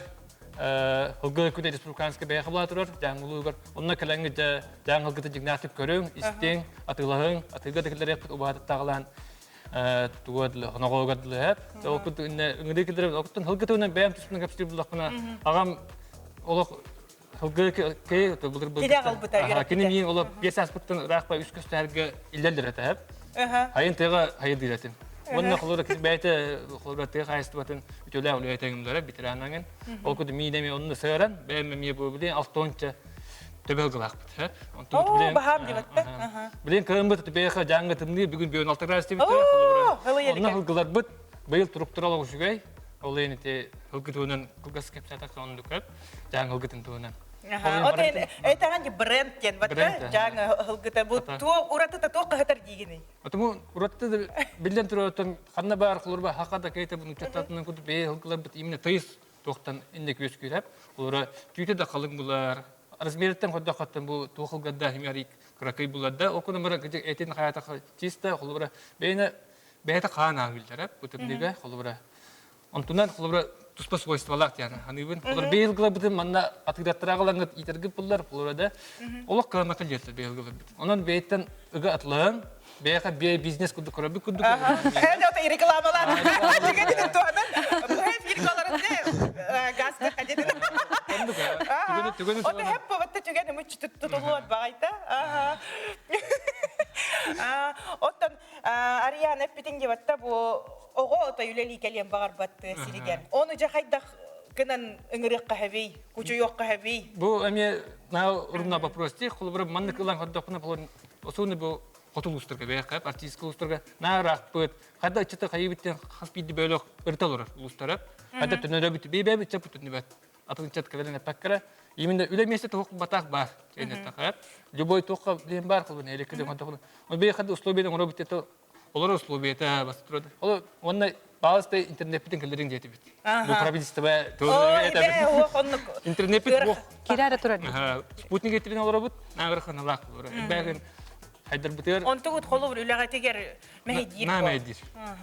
хылгы күнэ республиканскай бэйэ хабла турар жаңылуугар онно кэлэҥҥи дьэ жаңылгыты дьиҥнээхтик көрүҥ истиҥ атыылаһыҥ атыыга да киллэриэхпит убаатыттаҕалаан тугу хоноҕоогор дылы ол курдук инне ыҥырыы киллэрэ оттон хылгы туһунан бэйэм туспунан кэпсиир буллахпына аҕам олох хылгы кэй былыр былыр кини миин олох биэс ааспыттан ыраахпа үс көстөһөргө иллэллэр этэ хайын тыаҕа хайы диир уонна холура бэйэтэ холура тыа хаһаайыстыбатын үтүөлээх үлэһитэ ветеранаҥын ол курдук миин эмиэ онно сыаран бэйэм эмиэ бу билин алтонча төбө ылгылаахпыт. Оо, баһаам диэбэттэ. Билин кыһыммыт бэйэхэ дьааҥҥа тымныы бүгүн бүгүн алта градус диэбиттэрэ. Онно ылгыларбыт быйыл туруктура олох үчүгэй. Ол иһин ити ылгы туһунан кылгас кэпсээтэххэ оннук көп. Дьааҥ ылгытын туһунан. От этаҕан бренд диэн батта дьааҥ ылгыта бу туох уратыта туох хаһытар диигиний? Отому уратыта биллэн турар ханна баар холурба хака да кейте буну чаттатынан курдук бэйэ ылгыларбыт именно тыйыс туохтан инник үөскүүрэп. Олора түүтэ да халыҥ булар, размериттен көрдөххөттөн бу туох ылгарда химиарик кыракый булар да, ол кунан бара этин хаята чисто холобура бэйне бэйэтэ хаан ааһыыллара бу тымныыга холобура онтунан холобура туспа свойстволаах диэн ханыыбын. Холобура бэйэл гылабытын манна атыыраттара галаңыт иитэргит буллар холобура да олох кыамака диэтэр бэйэл гылабыт. Онон бэйэттэн ыга атлаан бэйэхэ бэйэ бизнес курдук көрөбүт курдук. Это рекламалар. Түгэн туһанан. Бу газка хадедин. Түгэн Ота хеп бабатта түгэн мүч тутулуот багайта. Оттон Ариана эппитин дебатта бу оҕо ото үлэлии кэлиэн баҕарбат сиригэр. Ону дьэ хайдах гынан ыҥырыахха хэбий, кучуйуохха хэбий. Бу эмиэ на урунна вопрос ти холобура маннык ылан көрдөхпүнэ осуну бу хоту улуустарга бэйэхэ артистка улуустарга наараахпыт хайда ыччаты хайыбыттан хас биирди бөлөх ырыта олорор улуустара хайда төнөрөбүт бэйбэбит чапыт түннүбэт атын ыччат кэлэн эппэккэрэ именно үлэ миэстэ туох батаах баар тахар любой туохха билиэн баар холбун элеккеде контохуна бэйэхэ условия оҥоробут это. Олор условията бас турады. Ол уонна баалыстай интернеппитин кэллэриҥ диэтибит. Бу правительство интернеппит бу Кирара турар. Спутник этибин олоробут, наагыр ханалаах болор. Бәгин хайдарбытыгар Онтугут холобур үлэҕэтигэр мэһэйдиир. На мэһэйдиир.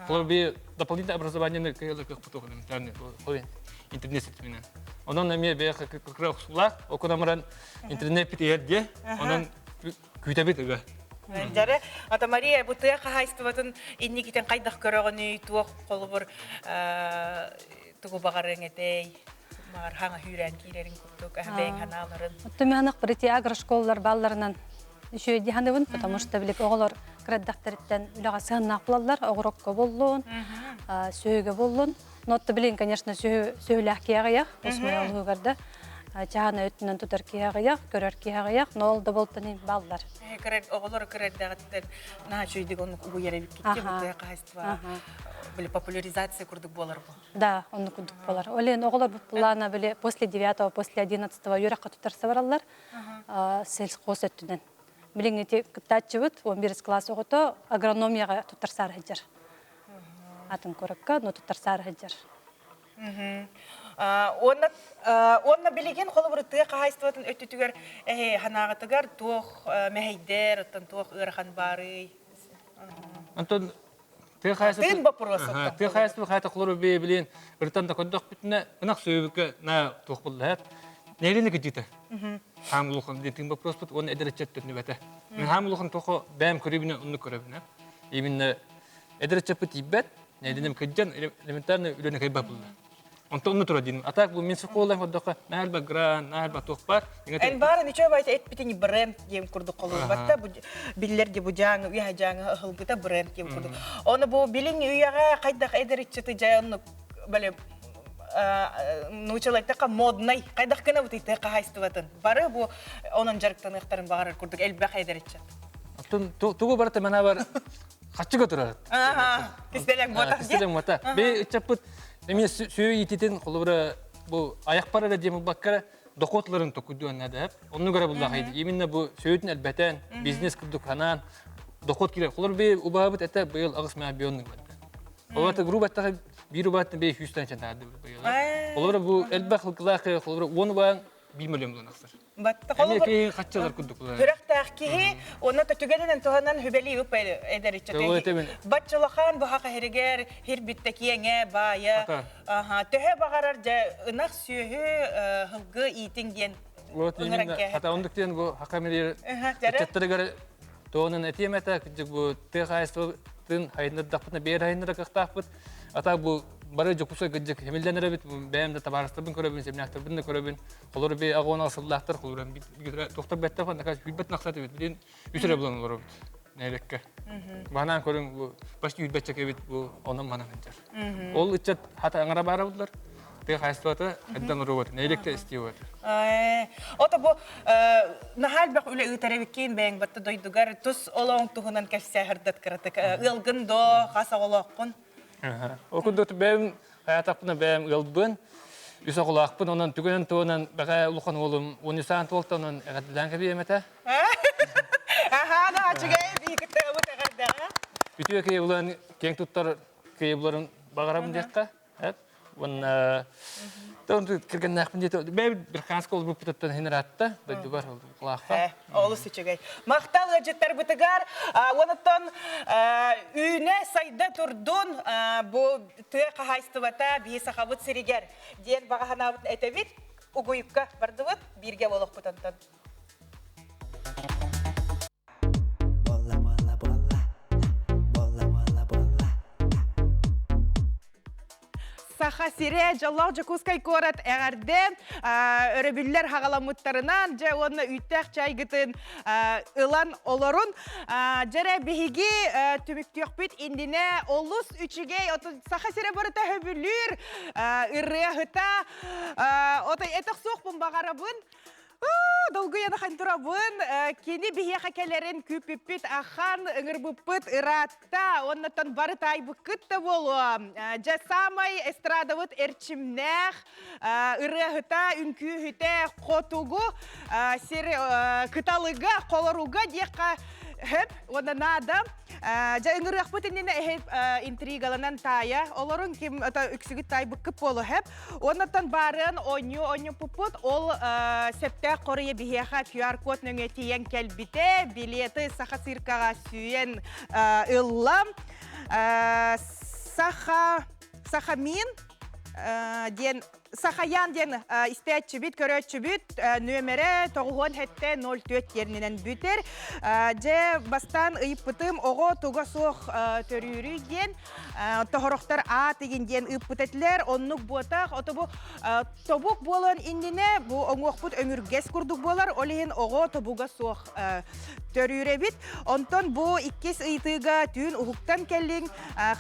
Холобур би дополнительное образование кыйылы кыхпытык интернет ситиминен. Онон эмиэ бэйэ кыра охсулаах, окунамыран интернет бит дие, онон күүтэбит ыга. Дьэрэ, ата Мария, бу тыа хаһаайыстыбатын инникитин хайдах көрөҕүнүй, туох холобур тугу баҕарыаҥ этэй? Маар хаҥа хүүрээн киирэрин курдук, бэйэҥ ханааларын. Оттон прити агрошколалар балларынан үчүгэй дии потому что билик оҕолор кыраддахтарыттан үлэҕэ сыһаннаах булаллар, оҕурокко боллун, сүөһүгэ боллун. Но отто билин, конечно, сүөһүлээх киһи аҕыйах, осмой олуһугарда чаана өттүнэн тутар киһи аҕыйах, көрөр киһи аҕыйах, но ол да болтан баллар. Оҕолор кырардаҕыттан наһаа үчүгэйдик оннук угуйар эбиккит бу тыа хаһайыстыба били популяризация курдук буолар бу. Да, оннук курдук буолар. Олен оҕолор бу плана били после девятого, после одиннадцатого үөрэххэ тутарса бараллар сельхоз өттүнэн. Билиҥҥити кыттааччыбыт 11 класс оҕото агрономияҕа туттарсаары сылдьар. Атын куоракка, но туттарсаары сылдьар. Уонна уонна билигин холобур тыа хаһаайыстыбатын өттүтүгэр эһи ханаҕытыгар туох мэһэйдэр, оттон туох ыарахан баарый? Антон тыа хаһаайыстыбатын боппуруос тыа хаһаайыстыба хаата холору билин ырытан да көрдөхпүтүнэ ынах сүөбүккэ на туох булла нэһилиэнньэ кыдьыыта хаам улахан диэн боппуруоспут уонна эдэр ыччат төннүбэтэ мен хаам улахан тохо бэйэм көрүүбүнэ оннук көрөбүнэ именно эдэр ыччаппыт тиийбэт нэһилиэнньэм кыдьан элементарно үлэни кыйбат булла Онтон онну тура диин. А так бу мин сокуолай хордохо наалба гран, наалба туох бар. Эн баара ничего байта этпитин бренд диэн курдук холурбатта бу биллер ди бу жааҥы үйэ жааҥы ыһылгыта бренд диэн курдук. Оны бу билиҥ үйэҕэ хайдах эдэр ыччаты жай онну бale нуучалайтака моднай хайдах гына бутыйты хаһайстыбатын бары бу онон дьарыктаныахтарын баҕарар курдук элбэх эдэр ыччат. Оттон тугу барыта мана бар хаччыга турар. Кистэлэҥ буота. Кистэлэҥ буота. Бе ыччаппыт эмиэ сүө иититин холобура бу аяқпар эрэ диэн булбакка дохуотларын токуйдуон наада. Онну көрө буллах именно бу сөөтүн элбэтэн бизнес курдук ханаан дохуот киирэр. Холор бе убаабыт этэ быйыл аҕыс маа бионнук барда. Олата грубо аттаха биир убааттан бе хүүстэн чантаарды быйыл. Холобура бу элбэх хылкылаах холобура уон убаан биир миллион булан ахсар. Батта холобур хаччылар курдук Сүрэхтээх киһи онно түгэнинэн туһанан хүбэлии үп эдэр иччэ. Баччалахан баха хиригэр хирбитте киэҥэ баайа төһө баҕарар дьэ ынах сүөһү хылгы иитиҥ диэн Вот именно хата ондук диэн бу хака мирир ыччаттарыгар туонан этиэм этэ кырдьык бу тыа хаһаайыстыбатын хайыннардахпытына биэр хайыннара кыахтаахпыт ата бу бары дьокуускай кырдьык химиллэн эрэбит бэйэм да табаарыстарбын көрөбүн сэмнээхтэрбин да көрөбүн Холор би агона сыллаахтар холорон тохтор бэттэх наказ хүлбэт нахсат эбит билин үс эрэ булан олоробут нэлекке. Баһанаан көрүҥ бу почти үүрбэччэ кэбит бу онон манан сылдьар. Ол ыччат хата аңара баара буллар. Тыа хаһаайыстыбата хайдан оруобат, нэлекте истиэбэт. Ото бу наһаа элбэх үлэ ыытар эбиккин бэйэҥ батта дойдугар тус олоҥ туһунан кэпсээ сырдат кыратык. Ыалгын до хас оҕолооххун? Ол курдук бэйэм Хайатахпына бэйэм ыалбын, үс оҕолоохпун, онон түгэнэн туонан бэҕэ улахан уолум 13 туолта, онон эҕэрдэлээн кэбиэм этэ. Аха, да, үчүгэй, биһикитэ ыбыт эҕэрдэҕэ. Үтүө киһи булан киэҥ туттар киһи буларын баҕарабын диэххэ. Уонна кэргэннээхпин диэтэ. Бэйэбит Верхоянскай олбуппутуттан иһин ыраатта, дойдубар Кулаахха. Олус үчүгэй. Махтал ыалдьыттарбытыгар уонуттан үүнэ сайда турдун бу тыа хаһаайыстыбата биир сахабыт сиригэр диэн баҕа санаабытын этэбит. Угуйукка бардыбыт, бииргэ буолуохпут онтон. Бола бола бола бола бола бола Саха сирэ дьоллоох Дьокуускай куорат эҕэрдэ өрөбүллэр хаҕаламмыттарынан дьэ уонна үүттээх чайгытын ылан олорун дьэрэ биһиги түмүктүөхпүт иннинэ олус үчүгэй Саха сирэ барыта хөбүлүүр ырыаһыта отой этэх суохпун баҕарабын Долгуйан ахан турабын. Кини биһиэхэ кэлэрин күүппүппүт ахан, ыҥырбыппыт ыраатта. Оннуттан бары таайбыккыт да буолуо. Дьэ, саамай эстрадабыт эрчимнээх, ырыаһыта, үҥкүүһүтэ, хотугу сир кыталыга, холоруга диэххэ хөп уонна наада. Дьэ ыҥырыахпыт иннинэ эһи интригаланан таайа олорун ким үксүгүт таайбыккыт буолу хэп. Оннуттан баарыан оонньуу оонньоппуппут ол сөптөөх хоруйа биһиэхэ QR-код нөҥүө тиийэн кэлбитэ. Билеты Саха циркаҕа сүүйэн ылла. Саха Сахамин диэн Сахаян диэн истээччибит, көрөөччүбүт нүөмэрэ 97 04 диэнинэн бүтэр. Дьэ, бастаан ыйыппытым оҕо туга суох төрүүрүй диэн тоһорохтор аат игин диэн ыыппыт этилэр. Оннук буотах, ото бу тобук буолан иннинэ бу оҥуохпут өҥүргэс курдук буолар, ол иһин оҕо тобуга суох төрүүр эбит. Онтон бу иккис ыйытыыга түүн уһуктан кэллиҥ,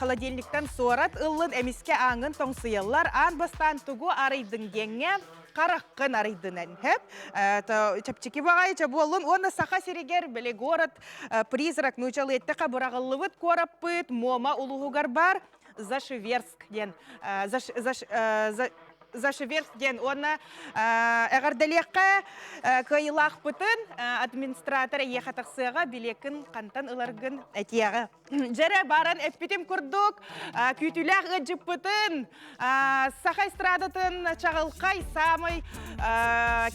холодильниктан суорат ыллын, эмискэ ааҥҥын тоҥсуйаллар. Аан бастаан тугу арыйдыҥ диэҥҥэ хараххын арыйдынан хэп чэпчэки баҕайы чэ буоллун уонна Саха сиригэр били город призрак нуучалыы эттэхэ быраҕыллыбыт куораппыт Муома улууһугар баар Зашиверск диэн Зашиверск диэн уонна эҕэрдэлиэххэ кыайыылаахпытын администратор эйиэхэ тахсыаҕа билиэккин хантан ыларгын этиэҕэ. Дьэрэ баран эппитим курдук күүтүүлээх ыалдьыппытын саха эстрадатын чаҕылхай саамай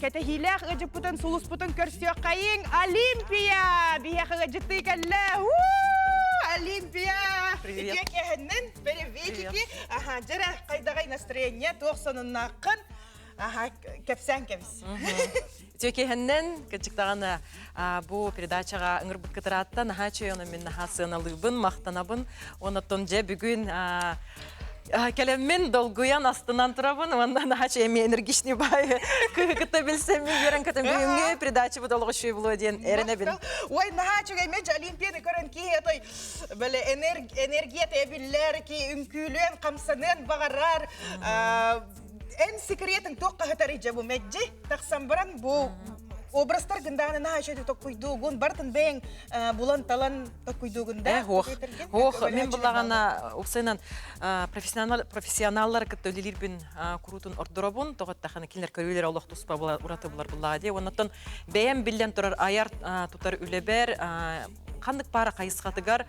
кэтэһиилээх ыалдьыппытын сулуспутун көрсүөххэйиҥ Олимпия биһиэхэ ыалдьыттыы кэллэ Олимпия Привет. Үтүө киэһэннэн приветики Аха, дьэрэ хайдаҕай настроение туох сонуннааххын Аха, кэпсээн кэбис. Үтүө киэһэннэн, кырдьык бу передачаҕа ыҥырбыт кытыраатта наһаа үчүгэй, онон мин наһаа сыаналыыбын, махтанабын. Онон дьэ бүгүн кэлэммин долгуйан астынан турабын уонна наһаа үчүгэй эмиэ энергичный баай кыыһы кытта билсэммин үөрэн көтөн бүгүҥҥү передачабыт олох үчүгэй буолуо диэн эрэнэбин. Ой, наһаа үчүгэй меж Олимпияны көрөн киһи отой бэлэ энергия тэбиллэр, ки үҥкүүлүөн, хамсаныан баҕарар. Эн секретин туох хаһытар ижа бу меджи тахсан баран бу образтар гындааны наһаа үчүгэй токкуйдуугун бартын бэйэҥ булан талан токкуйдуугун да Ох, ох, мен буллагана уксайнан профессионал профессионаллар кытта үлэлиирбин куруутун ордоробун тоҕоттахана кинилэр көрүүлэр олох туспа ураты булар буллаа дии оннуттан бэйэм биллэн турар айар тутар үлэбэр ханнык пара хайысхатыгар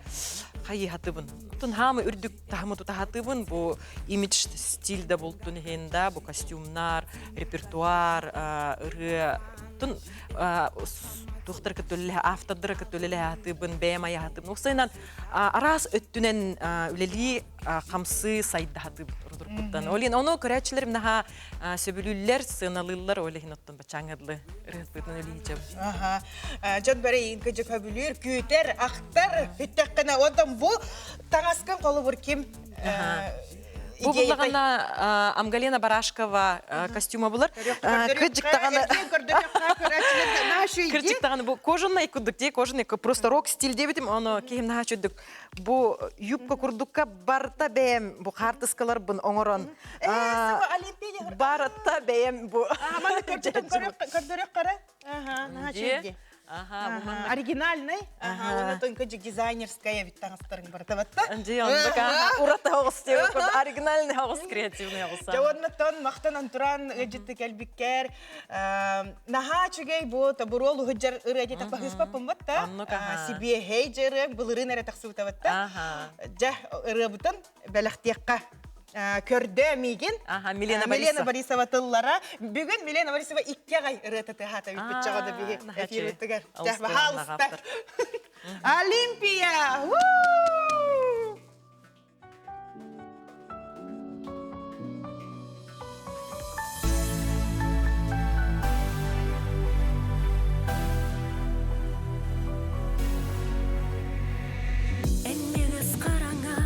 хайыһатыбын. Тун хаамы үрдүк таһымы тутаһатыбын бу имидж стиль да бултун иһин да бу костюмнар, репертуар, ырыа тун тухтар кытта автордара кытта үлэлэһэ бэйэм айаһатыбын. Уксайынан араас өттүнэн үлэлии хамсыы сайдаһатыбын урдуркуттан. Олин ону көрөөччүлэрим наһаа сөбүлүүллэр, сыаналыыллар, ол иһин оттон баччааҥҥа ырыһыппытынан үлэһичэм. Аха. Дьон бары иҥкыдьы көбүлүүр, күүтэр, ахтар, бүттэххинэ, онтон бу таҥаскын холобур ким Бу буллаҕына Амгалена Барашкова костюма булар. Кырдьыктаҕаны Кырдьыктаҕаны бу кожаный курдук дии, кожаный просто рок стиль диэбитим, ону киһим наһаа чөдүк. Бу юбка курдукка барта бэйэм бу хаартыскаларбын оҥорон барта бэйэм бу Көрдөрөх қара. Оригинальный. Ага, только дизайнерская ведь таҥастарың барта батта. Урата оҕус оригинальный оҕус креативный оҕус. Дьэ махтан антуран ыдьытты кэлбиккэр наһаа үчүгэй бу тобуруол уһуджар ырыа диэтэх баһыыспаппын батта. Сибиэһэй дьэ былырыын эрэ тахсыбыта батта. Дьэ ырыабытын бэлэхтиэххэ көрдө миигин. Милена Милена Борисова тыллара. Бүгүн Милена Борисова икки аҕай ырыата тыаһаата бүппүт чаҕа да биһи эфирбитигэр. Дьэ, баһаалыста. Олимпия! Энньэҕэс хараҥа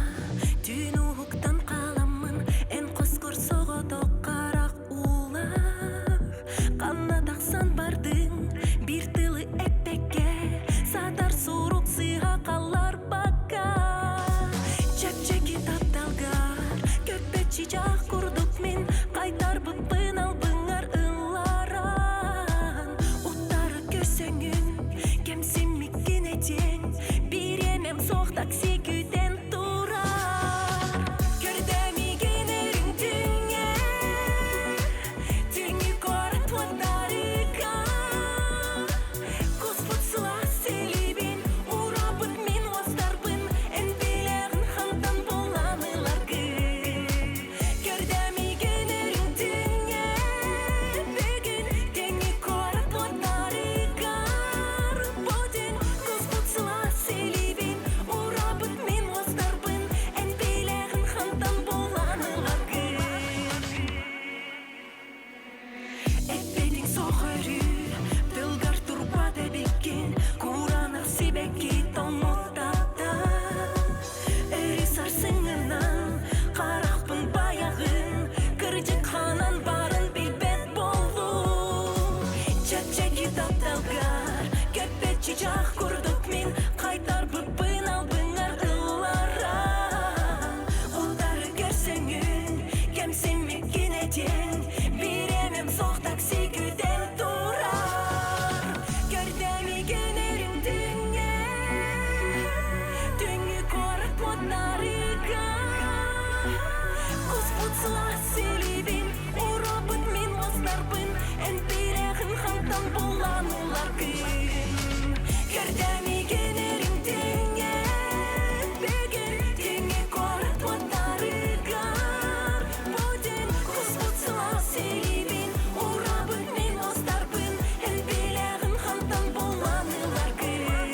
түүн уһуктан хааламмын эн хоскор соҕотох харах уулаах ханна тахсан бардыҥ биир тылы эппэккэ саатар сурук сыыһа халларбакка чэпчэки тапталгар көппөт чычаах курдук мин хайтарбыппын албыҥҥар ылларан уттары көрсөҥүн кэмсиммиккин этиэҥ бириэмэм суох такси күүтэн турар көрдөмигин үрүҥ түҥҥэ түүҥҥү куорат уондарыга куспут сылаас силибин ураппыт мин уостарбын. Чыычаах курдук мин хайтарбыппын албыҥар ылларан Утары көрсөҥүн кэмсиммиккин этиэҥ Бириэмэм суох такси күүтэн турар Көрдөмигин өрүҥ түҥҥэ Түҥҥү куорат муоднарыга Куспут сылаас силиибин Уробут мин уостарбын Эн тирэҕин хантан булан ыларгын Көрдөмигин өрүҥ түҥҥэ Бүгүн түҥҥү куорат уоттарыгар Буден куспут сылаас силиибин Урабыт мин уостарбын Эн билэҕин хантан булан ыларгын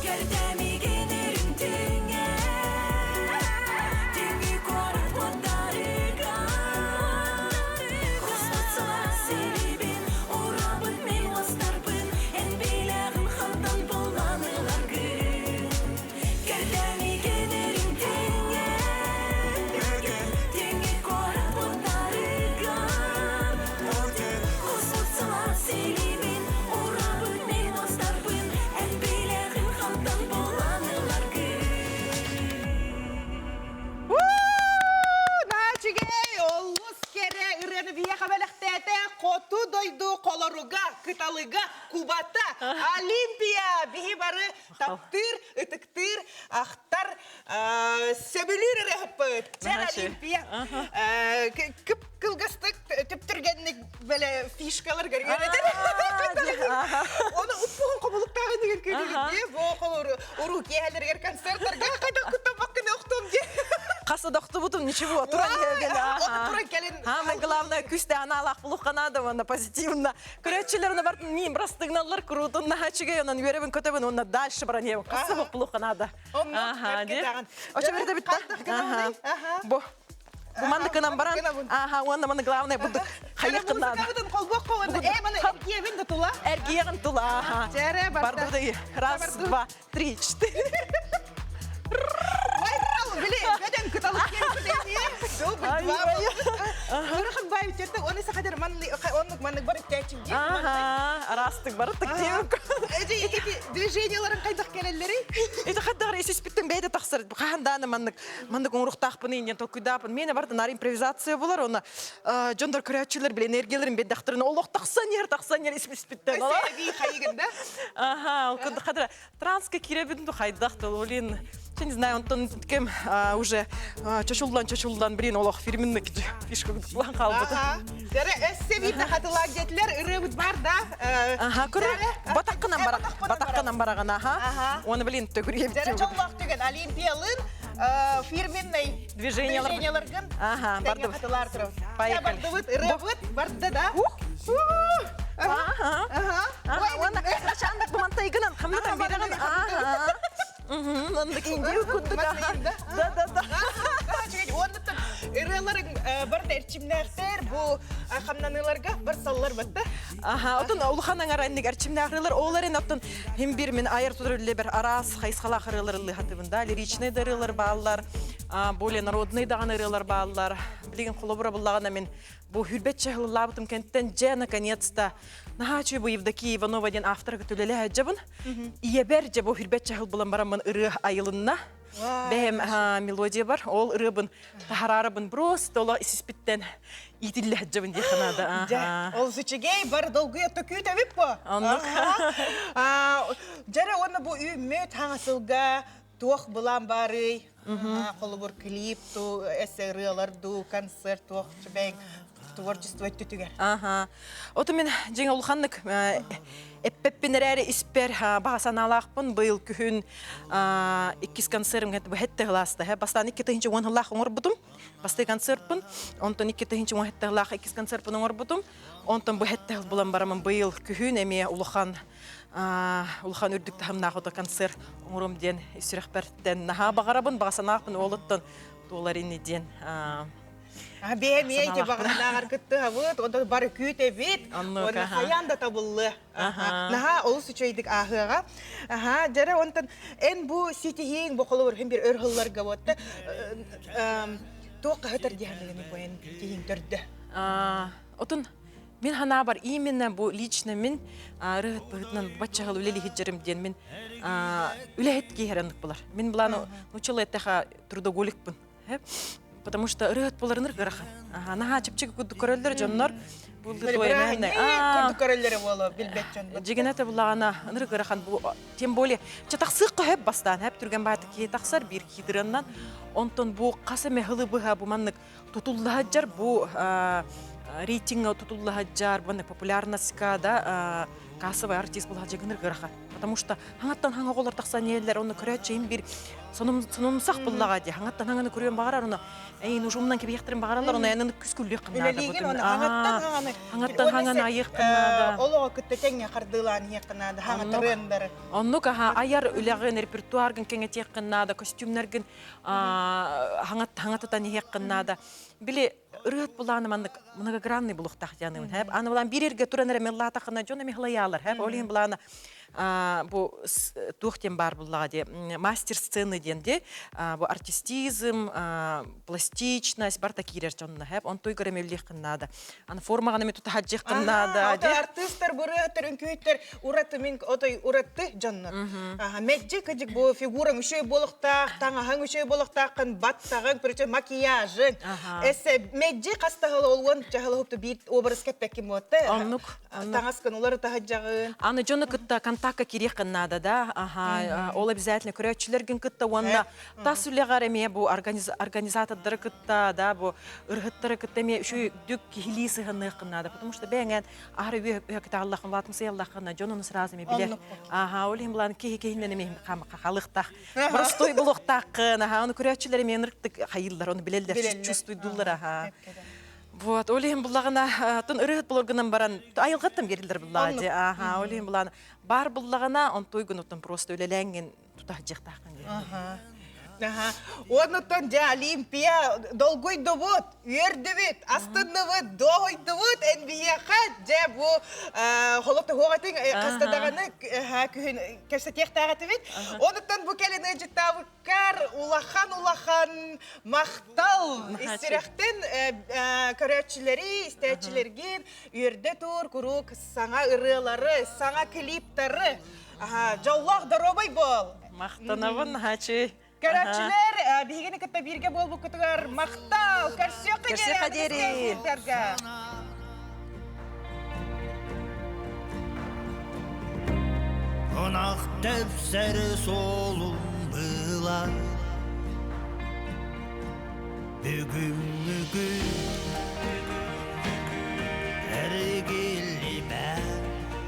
Кэрдэмигин өрүҥ түҥэ Түҥү куорат уоттарыгар Куспут сылаас силибин Урабыт мин уостарбын Эн билэҕин хантан булан ыларгын Кэрдэмигин өрүҥ түҥэ Түҥү куорат уоттарыгар Куспут сылаас силибин Урабыт мин уостарбын Эн билэҕин хантан булан ыларгын Наачыгэй, олус кэрэ ырыаны биһиэхэ бэлэхтээтэ хоту дойду холоруга, кыталыга, кубата, Олимпия! Биһи бары таптыыр, ытыктыыр, ахтар, сөбүлүүр ырыаһыппыт. Чэр Олимпия! Кып кылгастык, түптүргэнник бэлэ фишкалар көргөн Оны уппуһун хобулуктааҕы деген күнүгүн бу холору уруу киэһэлэригэр концерттарга хайдах куттаммаккын охтум диye. Хаса дохтубутум ничего, туран туран кэлин. Самое главное, күсте анаалаах булухханаада уонна позитивно. Көрөөччүлэр бар мин простыгналлар курутун наһачыгай онон үөрэбин көтөбүн уонна дальше баран иһэбин. Хаса булухханаада. Аха, ди. Очо берде битта. Бу Бу маннык гынан баран, аха, уонна маны главное будук хайыаххын наада. Музыкабытын холбуох холбуох. Э, маны эргиэбин да тула. Эргиэҕин тула, аха. Дьэрэ барда. Барды Раз, два, три, четыре. Били, бөдөн кыталык киэн два. Ырахын бай үтетте, оны сахадыр манны оннук маннык бар үттээчим дии. Аха, арастык барыттык диэм. Эти эти движенияларын кайдах келеллери? Это хаддар исиспиттен бэйде тахсар. Хахан дааны маннык маннык оҥоруохтаахпын диэн толкуйдааппын. Миэнэ барыта наар импровизация болар, оны дьондор көрөөччүлэр били энергияларын биэрдэхтэринэ олох тахсан иһэр, тахсан иһэр испиттэн. Эбии хайыгын да? Аха, ол курдук хадра транска киирэбин ду хайдах да олин. Не знаю, онтон кем уже чочуллан чочуллан блин олох фирменный фишка план хаалбыта. Дәрі өссө биир хатылаах диэтилэр ырыабыт бар да. Аха, көрө батаккынан барак, батаккынан бараган аха. Оны блин төгүрү Дәрі жоллоох түгэн Олимпиялын фирменный движенияларгын Ага, барды. Хатылаар турабыт. Поехали. Бардыбыт, ырыабыт, барды да. Ага. Ага. Уонна ачаандык бумантайгынан хамнатан береген. Ага. Мындык индиу курдук. Да, да, да. Оннуттан ырыаларың бар да эрчимнээхтэр бу хамнаныыларга бар саллар батта. Аха, отон улахан аңар инник эрчимнээх ырыалар олар эн оттон хим бир мин айар тутар үлле бер арас хайысхалаах ырыалар ыллыхатыбын да лиричный да ырыалар бааллар, более народный даҕаны ырыалар бааллар. Билигин холобура буллагана мен бу хүрбетче хыллаабытым кенттен же наконец-то наһаа бу Евдокия Иванова диэн автор күтүлэлэ жабын. Иебер же бу хүрбетче хыл булан бараммын ырыа айылынна. Бэм мелодия бар, ол ырыабын тахарарабын просто ола исиспиттен итиллэ жабын дии ханада. Ол сүчегей бар долгуя төкүү төбүп бу. Оннук. Жара оны бу үммөт хаңасылга туох булан барый. Холобур клип ту, эссе ырыалар ду, концерт туох чебең. Творчество өттүтүгэр. Аха. Оту мин дьиҥ улаханнык эппэппин эрээри испэр баҕа санаалаахпын быйыл күһүн иккис концертым бу хылааста бастаан 2010 сыллаах оҥорбутум бастакы концертпын онтон 2017 сыллаах иккис концертпын оҥорбутум онтон бу хэтте булан барамын быйыл күһүн эмиэ улахан улахан үрдүк таһымнаах ото концерт оҥорум диэн сүрэхпэртэн наһаа баҕарабын баҕа санаахпын уолуттан туолар ини диэн Бэйэ эмиэ ити баҕарынааҕар кыттыһабыт, онтон бары күүтэбит, уонна хайаан да табыллыа. Наһаа олус үчүгэйдик ааһыаҕа. Аха, дьэрэ онтон эн бу ситиһииҥ бу холобур бир өр сылларга буотта туох хаһытар диэхэлигин бу эн тиһиҥ төрдө. Отун мин ханаабар именно бу лично мин ырыһыт быһытынан баччаһыл үлэлиһиджерим диэн мин үлэһит киһэрэнник булар. Мин буланы нучалы эттэха трудоголикпын. Потому что ырыат буларыныр ыарахан. Наһаа чэпчэки курдук көрөллөр дьоннор. Курдук көрөллөрө буолуо билбэт дьон. Дьигинэ табылаана ынырык ыарахан бу тем более чатахсык хөп бастаан хөп түргэн бааты киһи тахсар биир киидырыннан онтон бу хас эмэ хылы быһа бу маннык тутуллаһаджар бу рейтинга тутуллаһаджар маннык популярностька да кассовый артист булаһаджа гыныр ыарахан. Потому что хаҥаттан хаҥа оҕолор тахсан иһэллэр, онно көрөөччү иһин биир сонумсах буллаҕа дии. Хаҥаттан хаҥаны көрүөн баҕарар, ону эйин ужумнан кэбиһиэхтэрин баҕараллар, ону энэн күскүллүөх наада. Үлэлиигин, оны хаҥаттан хаҥаны. Хаҥаттан хаҥаны айыаххын наада. Ол оҕо кытта тэҥҥэ хардыылаан иһиэххин наада, хаҥатырыан бары. Оннук аха айар үлэҕин, репертуаргын кэҥэтиэххин наада, костюмнаргын хаҥатытан иһиэххин наада. Били ырыат булааны маннык многогранный булуохтаах дианыбын хэп. Аны булан биир эргэ туран эрэ меллаатахына дьон эми хылайаалар хэп. Ол иһин булаана бу туох диэн баар буллаҕа дии мастер сцены диэн дии бу артистизм пластичность барта киирэр дьонно хэп. Онтуй көрөмөллиэххин наада. Аны формаҕын эми тутаһадьыаххын наада. Артыыстар, бырыаттар, үҥкүүттэр ураты мин отой уратты дьоннор. Мэджи кыдьык бу фигураң үчүгэй буолуохтаах, таҥаһыҥ үчүгэй буолуохтааххын, баттаҕыҥ, причем макияжыҥ. Эссе мэджи хастаһыл олуон чаһылыһыпту биир образ кэппэккин буотта. Оннук. Таҥаскын улары таһыдьаҕын. Аны дьону кытта контакка кириэххин наада да. Аха, ол обязательно көрөөччүлэргин кытта уонна тас үлэҕэр эмиэ бу организатордары кытта да бу ырыһыттары кытта эмиэ үчүгдүк киһилии сыһынныаххын наада. Потому что бэйэҥэн аһары үөһэ улаатым сыйаллаххына дьон ону сразу эми билэр. Аха, ол иһин булан киһи киһиннэн эми халыктах. Простой булуохтааххын, аха, ону көрөөччүлэр эми ынырыктык хайыыллар, ону билэллэр, чувствуйдуллар, аха. Вот, ол иһин буллаҕына, тун ырыһыт булургунан баран, айылҕаттан берилер буллаҕа дии, аха, ол иһин булаан бар буллаҕына, онтуй гынуттан просто үлэлээҥҥин тутаһдьыахтааххын диэн. Аха. Аха. Оннуттан дьэ Олимпия долгуйдубут, үөрдүбүт, астынныбыт, дуоһуйдубут эн биһиэхэ дьэ бу холотоһуох этиҥ хаста даҕаны күһүн кэпсэтиэхтээх этибит. Онуттан бу кэлин ыалдьыттаабыккар улахан-улахан махтал истирэхтэн көрөөччүлэри, истээччилэргин үөрдэ тур, куруук саҥа ырыалары, саҥа клиптары Дьоллоох доруобай буол! Махтанабын, хачы. Көрөөччүлэр, биһигини кытта бииргэ буолбуккутугар махтал! Көрсүөххэ диэри! Ынах тэпсэр суолун быылар Бүгүҥҥү күн эргийэр.